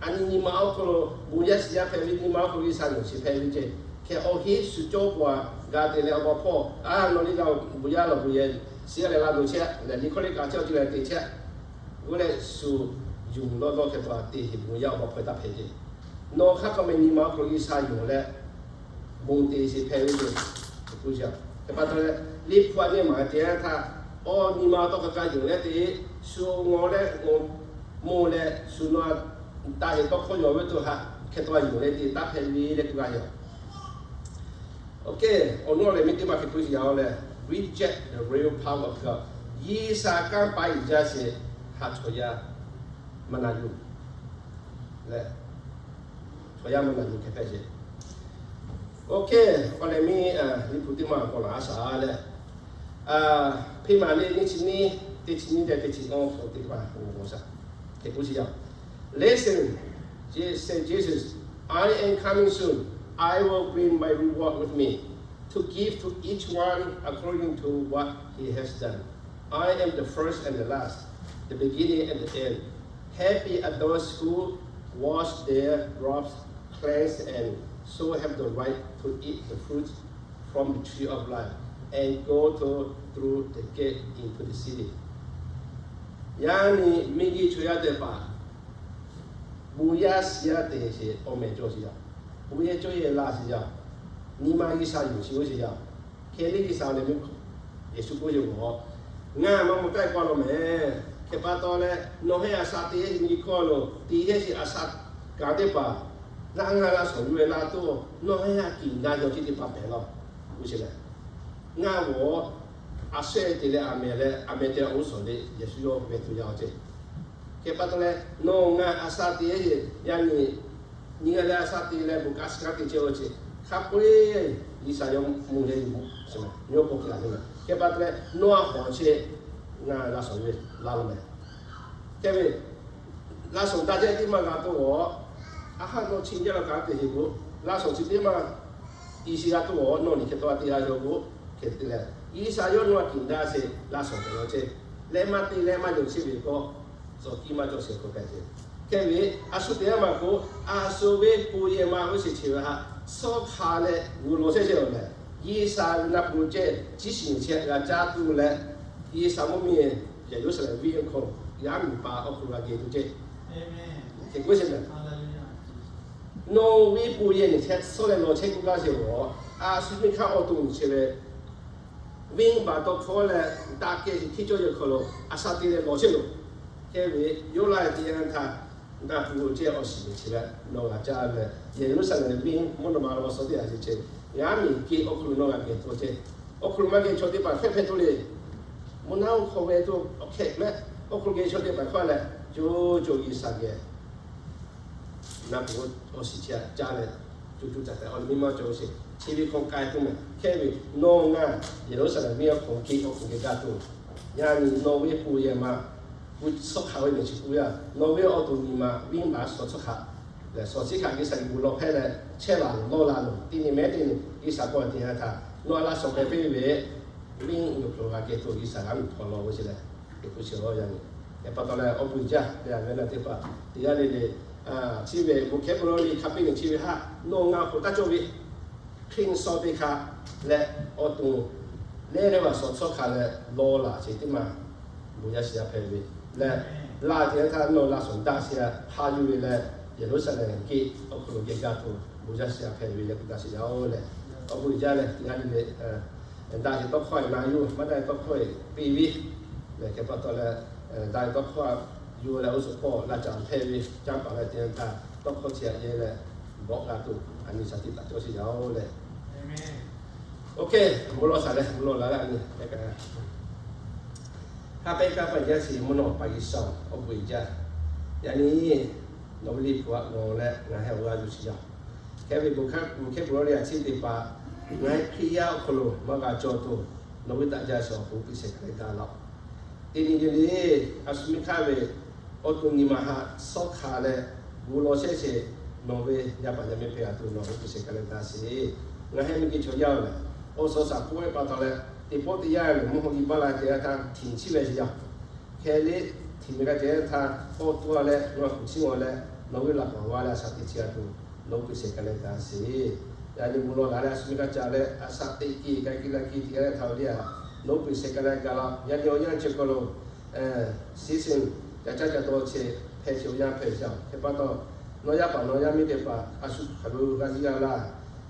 A nyi nyi ma awˬ hk'aw lo bon yaˇ shiˍ yaˇ hpehꞈ ve, nyi ma awˬ hk'aw lo G'uiˬsha yonˍ chi hpehꞈ ve ceh, hk'e awˬ heˆ shu cawˇ pawehˬ gaˬ te leh awˬ pa awˬ hpawˇ a nawˬ le g'a bon yaˇ lawˬ bon yaˇ shiˍ yaˇ leh g'a dawˬ chehˇ leh liꞈ hkawˇ le kaꞈ chehˇ awˬ ceuˬ leh te chehˇ. G'uˇ leh shu yonˍ lawˇ dawˇ hk'e pa te sheˍ bon yaˇ awˬ pa hpawˇ taˇ hpehꞈ ceh. Nawˬ hk'aˇ k'awꞈ meh nyi ma awˬ hk'aw lo G'uiˬsha yonˍ leh bon te sheˍ hk'e ve yoˬ. Hk'e pa taw leh, Liꞈ hpu a nyi ma te yanˇ htaˇ, awˬ nyi ma tawˇ hk'a ka yonˍ leh te, shu ngaw leh ngaw, mawˬ leh shu nawˬ a taˇ heˍ tawˇ hkawˇ yonˍ ve tuˬ haꞈ hk'e tawˇ yonˍ leh te taˇ hpehꞈ ve leh k'oˆ g'a yoˬ. Okay, awˬ nuˇ leh miˬ teˇ maˇ hk'e k'oˆ sheˍ yaˇ leh, reject the real power of God. G'uiˬsha kanˇ paˍ iˍ jaˇ sheˍ haꞈ chaw yaˇ maˇ na yuˬ leh, chaw yaˇ maˇ na yuˬ hk'e hpehꞈ sheˍ. Okay, awˬ leh miˬ Liꞈ hpu teˇ maˇ k'awꞈ laꞈ a shaˍ leh, hpeˇ maˬ le nyiˇ chi nyiˇ, teˇ chi nyiˇ leh teˇ chi awˇ hk'aw teˇ hpaˍ k'oˆ shaˍ. Hk'e k'oˆ sheˍ yaˇ. Listen, said Jesus, I am coming soon. I will bring my reward with me to give to each one according to what he has done. I am the first and the last, the beginning and the end. Happy are those who wash their robes, cleanse, and so have the right to eat the fruit from the tree of life and go to, through the gate into the city. Yaˇ nyi miˬguiˬ chaw yaˇ teˇ hpaˍ bon yaˇ shiˍ yaˇ te sheˍ awˬ meh cawˬ sheˍ yaˇ. Bon yaˇ cawˬ yehˬ laˇ sheˍ yaˇ. Nyi ma G'uiˬsha yonˍ sheˍ oˇ sheˍ yaˇ. Hk'e le G'uiˬsha leh miˬ Yeˍsuˆ k'oˆ ve, ngaˬ maˇ mawˬ taˇ k'oˆ a law meh. Hk'e pa taw leh, nawˬ hui a sha te nyi hkawˇ lo te hehˉ sheˍ a sha kaꞈ teˇ hpaˍ, laˇ ngaˇ laˇ shawˍ yuˬ ve laˇ tuˬ, nawˬ hui a kiˍ na yaw chi teˇ hpaˍ pehˍ law. Oˇ sheˍ lehˬ, ngaˇ g'awˬ a shehˆ te leh a mehˍ leh a mehˍ te leh oˇ shawˍ le Yeˍsuˆ yawˇ ve tuˬ yaˇ awˬ ceˇ. Hk'e pa taw leh, nawˬ ngaˬ a sha te hehˉ sheˍ yaˇ nyi nyi g'a leh a sha te leh bon kaˇ suh kaˇ te chehˇ ve awˬ ceˇ. Hk'a peu-eˬ G'uiˬsha yawˇ mvuhˇ leh yuˬ, yawˇ bon hk'e a ve. Hk'e pa taw leh, nawˬ a hawˍ chi ngaˬ laˇ shawˍ ve laˇ lo mehˍ. Hk'e ve, laˇ shawˍ daꞈ jaˇ teˇ maˇ g'a tuˬ awˬ, a haˉ nawˬ chi jaˇ la kaꞈ te heˍ k'o, laˇ shawˍ chi teˇ maˇ i shi g'a tuˬ awˬ, nawˬ liꞈ hk'e taw a te g'a yaw k'o, hk'e te leh, G'uiˬsha yawˇ nawˬ a kiˍ daꞈ sheˍ laˇ shawˍ pehˍ law ceˇ. Leh maˇ te leh maˇ yonˍ chi ve k'o, tcuh kiˇ maˇ cawˬ sheˍ k'o pehˍ ceˇ. Hk'e ve, a shu te maˇ k'o, a shu ve pon yehˬ ma oˇ sheˍ chi ve htaꞈ suhˉ hk'a leh g'uiˬ lawˬ chehˇ chehˇ awˬ lehˬ, G'uiˬsha ve naˆ pu ceh ciˉ shiˍ chi g'a caˇ tuˬ leh, G'uiˬsha mvuhˇmiˬ Yeˍruˆsaˍlehnˍ venˇ awˬ hk'aw lo yaˇ miˬ paˍ awˬ hk'aw lo g'a geh tuˬ ceˇ. Hk'e k'oˆ sheˍ mehˍ. Nawˬ ve pon yehˬ nehˬ chehˇ suhˉ leh lawˬ chehˇ k'oˆ gaˇ sheˍ awˬ, a shu miˇ hk'aˇ awˬ to nyi chehˇ ve, venˇbaˆ tawˇ hkawˇ leh daꞈ kehˬ chi hteˇ cawˇ yehˬ hk'aw lo a sha te leh lawˬ chehˇ loˬ. Hk'e ve, yawˇ laˇ ve teˇ yanˇ htaˇ, naˆ pu ceh awˬ shiˍ ve chi leh nawˬ g'a caˇ leh, Yeˍruˆsaˍlehnˍ venˇ mvuhˇ naw ma lo awˬ suhˉ teˇ g'aˇ ceh ceh, yaˇ miˬ geh awˬ hk'aw lo nawˬ g'a geh tuˬ ceˇ. Awˬ hk'aw lo maˇ geh chaw teˇ hpaˍ hpehˇ hpehˇ tuˬ le. Mvuhˇ naw awˬ hk'aw ve tuˬ awˬ hk'ehꞈ mehˆ, awˬ hk'aw lo geh chaw teˇ hpaˍ hk'aˇ leh, co co G'uiˬsha geh naˆ pu awˬ shiˍ chi htaꞈ caˇ leh, co co caˇ tehꞈ awˬ miˇ ma cawˬ sheˍ. Chi ve hkawˇ k'ai tuˬ mehˍ. Hk'e ve, nawˬ ngaˬ Yeˍruˆsaˍlehnˍ venˇ awˬ hk'aw geh awˬ hk'aw geh g'a tuˬ, yaˇ nyi nawˬ ve pon yehˬ ma, suhˉ hk'a ve nehˬ chi k'oˆ yaˇ, nawˬ ve awˬ to nyi ma venˇbaˆ suhˉ hk'a leh suhˉ chi hk'a G'uiˬsha geh bon lawˬ hpehˇ leh chehˇ la loˬ, lawˇ la loˬ. Teˇ nyi mehˉ teˇ nyi G'uiˬsha k'oˆ ve teˇ yanˇ htaˇ, nawˬ a laˇ shawˍ pehˍ piˇ ve venˇ awˬ hk'aw lo g'a geh tuˬ G'uiˬsha g'a miˬ hk'aw lawˬ ve chi leh, hk'e k'oˆ sheˍ law yaˇ nyi. Hk'e pa taw leh awˬ bon jaˇ leh a ve na teˇ hpaˍ teˇ g'aˇ le le, chi ve bon hkehˉ bon lawˬ le hk'a piˇ nehˬ chi ve htaꞈ nawˬ ngaˬ k'oˆ taˇ cawˇ ve Hkriꞈ suhˍ teˇ hk'aˇ leh awˬ to lehˬ leh g'a suhˉ hk'a leh lawˇ la sheˍ teˇ maˬ bon yaˇ shiˍ yaˇ hpehꞈ ve leh, laˇ teˇ yanˇ htaˇ nawˬ laˇ shawˍ daꞈ sheˍ htaꞈ hk'a yuˬ ve leh, Yeˍruˆsaˍlehnˍ geh awˬ hk'aw lo geh g'a tuˬ bon yaˇ shiˍ yaˇ hpehꞈ ve yaˇ k'oˆ taˇ sheˍ yaˇ-oˬ leh, awˬ bon jaˇ leh teˇ g'aˇ le le daꞈ sheˍ tawˇ hkawˇ na yuˬ maˇ daꞈ ve tawˇ hkawˇ piˇ ve leh, hk'e pa taw leh daꞈ ve tawˇ hkawˇ yuˬ leh oˇ suhˍ pawˆ laˇ caˬ hpehꞈ ve caˇ paˍ leh teˇ yanˇ htaˇ tawˇ hkawˇ chi htaꞈ yehˇ leh bawˆ g'a tuˬ a nyi shaˍ tiꞈ taꞈ cawˇ sheˍ yaˇ-oˬ leh, OK, bon lawˬ shaˍ leh bon lawˬ la leh a nyi. Hk'a pehˇ kaˇ paˍ yaˇ shiˍ mvuhˇ naw pa G'uiˬsha awˬ bon jaˇ. Yaꞈ nyi nawˬ ve liꞈ hpu htaꞈ g'awˬ leh ngaˬ heh awˬ g'aˇ yuˬ sheˍ yaˇ. Hk'e ve bon hkehˉ bon lawˬ le a ciˉ teˇ hpaˍ, ngaˬ heh Hkriꞈ yaˇ awˬ hk'aw lo maˇ g'a cawˬ tuˬ, nawˬ ve taꞈ jaˇ sheˍ awˬ pon piˇ shehˍ hk'a leh gaˇ laˇ-oˆ. Teˇ nyi le le, a shu miˇ hk'aˇ ve awˬ to nyi ma htaꞈ suhˉ hk'a leh g'uiˬ lawˬ chehˇ sheˍ, nawˬ ve yaˇ paˍ yaˇ miˇ hpehꞈ a tuˬ nawˬ heh piˇ shehˍ hk'a leh gaˇ sheˍ. Ngaˬ heh miˇ geh chaw yaˇ-oˬ lehˬ, awˬ suhˍ shaˍ k'oˆ ve pa taw leh, teˇ pawˆ teˇ yanˇ lehˬ mvuhˇ haw nyi baˆ la teˇ yanˇ htaˇ htinˍ chiˇ ve sheˍ yaˇ. Hk'e le, htinˍ ve g'a teˇ yanˇ htaˇ k'awꞈ tuˬ a leh nawˬ hk'uꞈ chiˇ mvuh leh nawˬ ve laꞈ k'awꞈ g'a leh a shaˍ teꞈ chi a tuˬ, nawˬ piˇ shehˍ hk'a leh gaˇ sheˍ. Yaꞈ nyi bon lawˬ la leh a shu miˇ hk'aˇ ca leh a shaˍ teꞈ kiˇ ka kiˇ la kiˇ teˇ g'aˇ leh htaꞈ ve le a, nawˬ piˇ shehˍ hk'a leh gaˇ laˇ. Yaꞈ nyi awˬ yanˇ chi hk'aw lo season ca caˉ ca taw chi hpehꞈ chi awˬ yanˇ hpehꞈ sheˍ. Hk'e pa taw, nawˬ yaˇ paˍ nawˬ yaˇ miˇ teˇ hpaˍ a shu hk'aˬ lo g'a yiˇ g'a laˇ.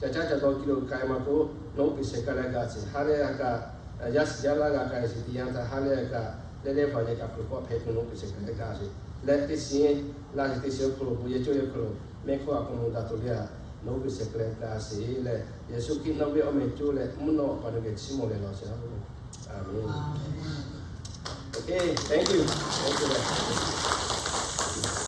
Ca caˉ ca taw kiˇ lo k'ai ma k'o, nawˬ piˇ shehˍ hk'a leh gaˇ sheˍ. Ha lehˬ a kaꞈ, yaˇ shiˍ yaˇ laˇ g'a k'ai sheˍ teˇ yanˇ htaˇ ha lehˬ a kaꞈ, lehˬ lehˬ hpaˍ yehˬ kaꞈ hk'aˬ lo k'awꞈ hpehꞈ tuˬ nawˬ piˇ shehˍ hk'a leh gaˇ sheˍ. Leh teˇ shiˍ laˇ sheˍ teˇ shiˍ awˬ hk'aw lo bon yehˬ cawˇ yehˬ hk'aw lo mehˆ hkawˇ a k'awꞈ mawˬ daꞈ tuˬ le a, nawˬ piˇ shehˍ hk'a leh gaˇ sheˍ leh, Yeˍsuˆ Hkriꞈ nawˬ ve awˬ meh coˇ leh mvuhˇ naw pa nawˬ geh chiˇ mvuh leh lawˬ sheˍ. Aˍmenˍ. Okay, thank you, thank you.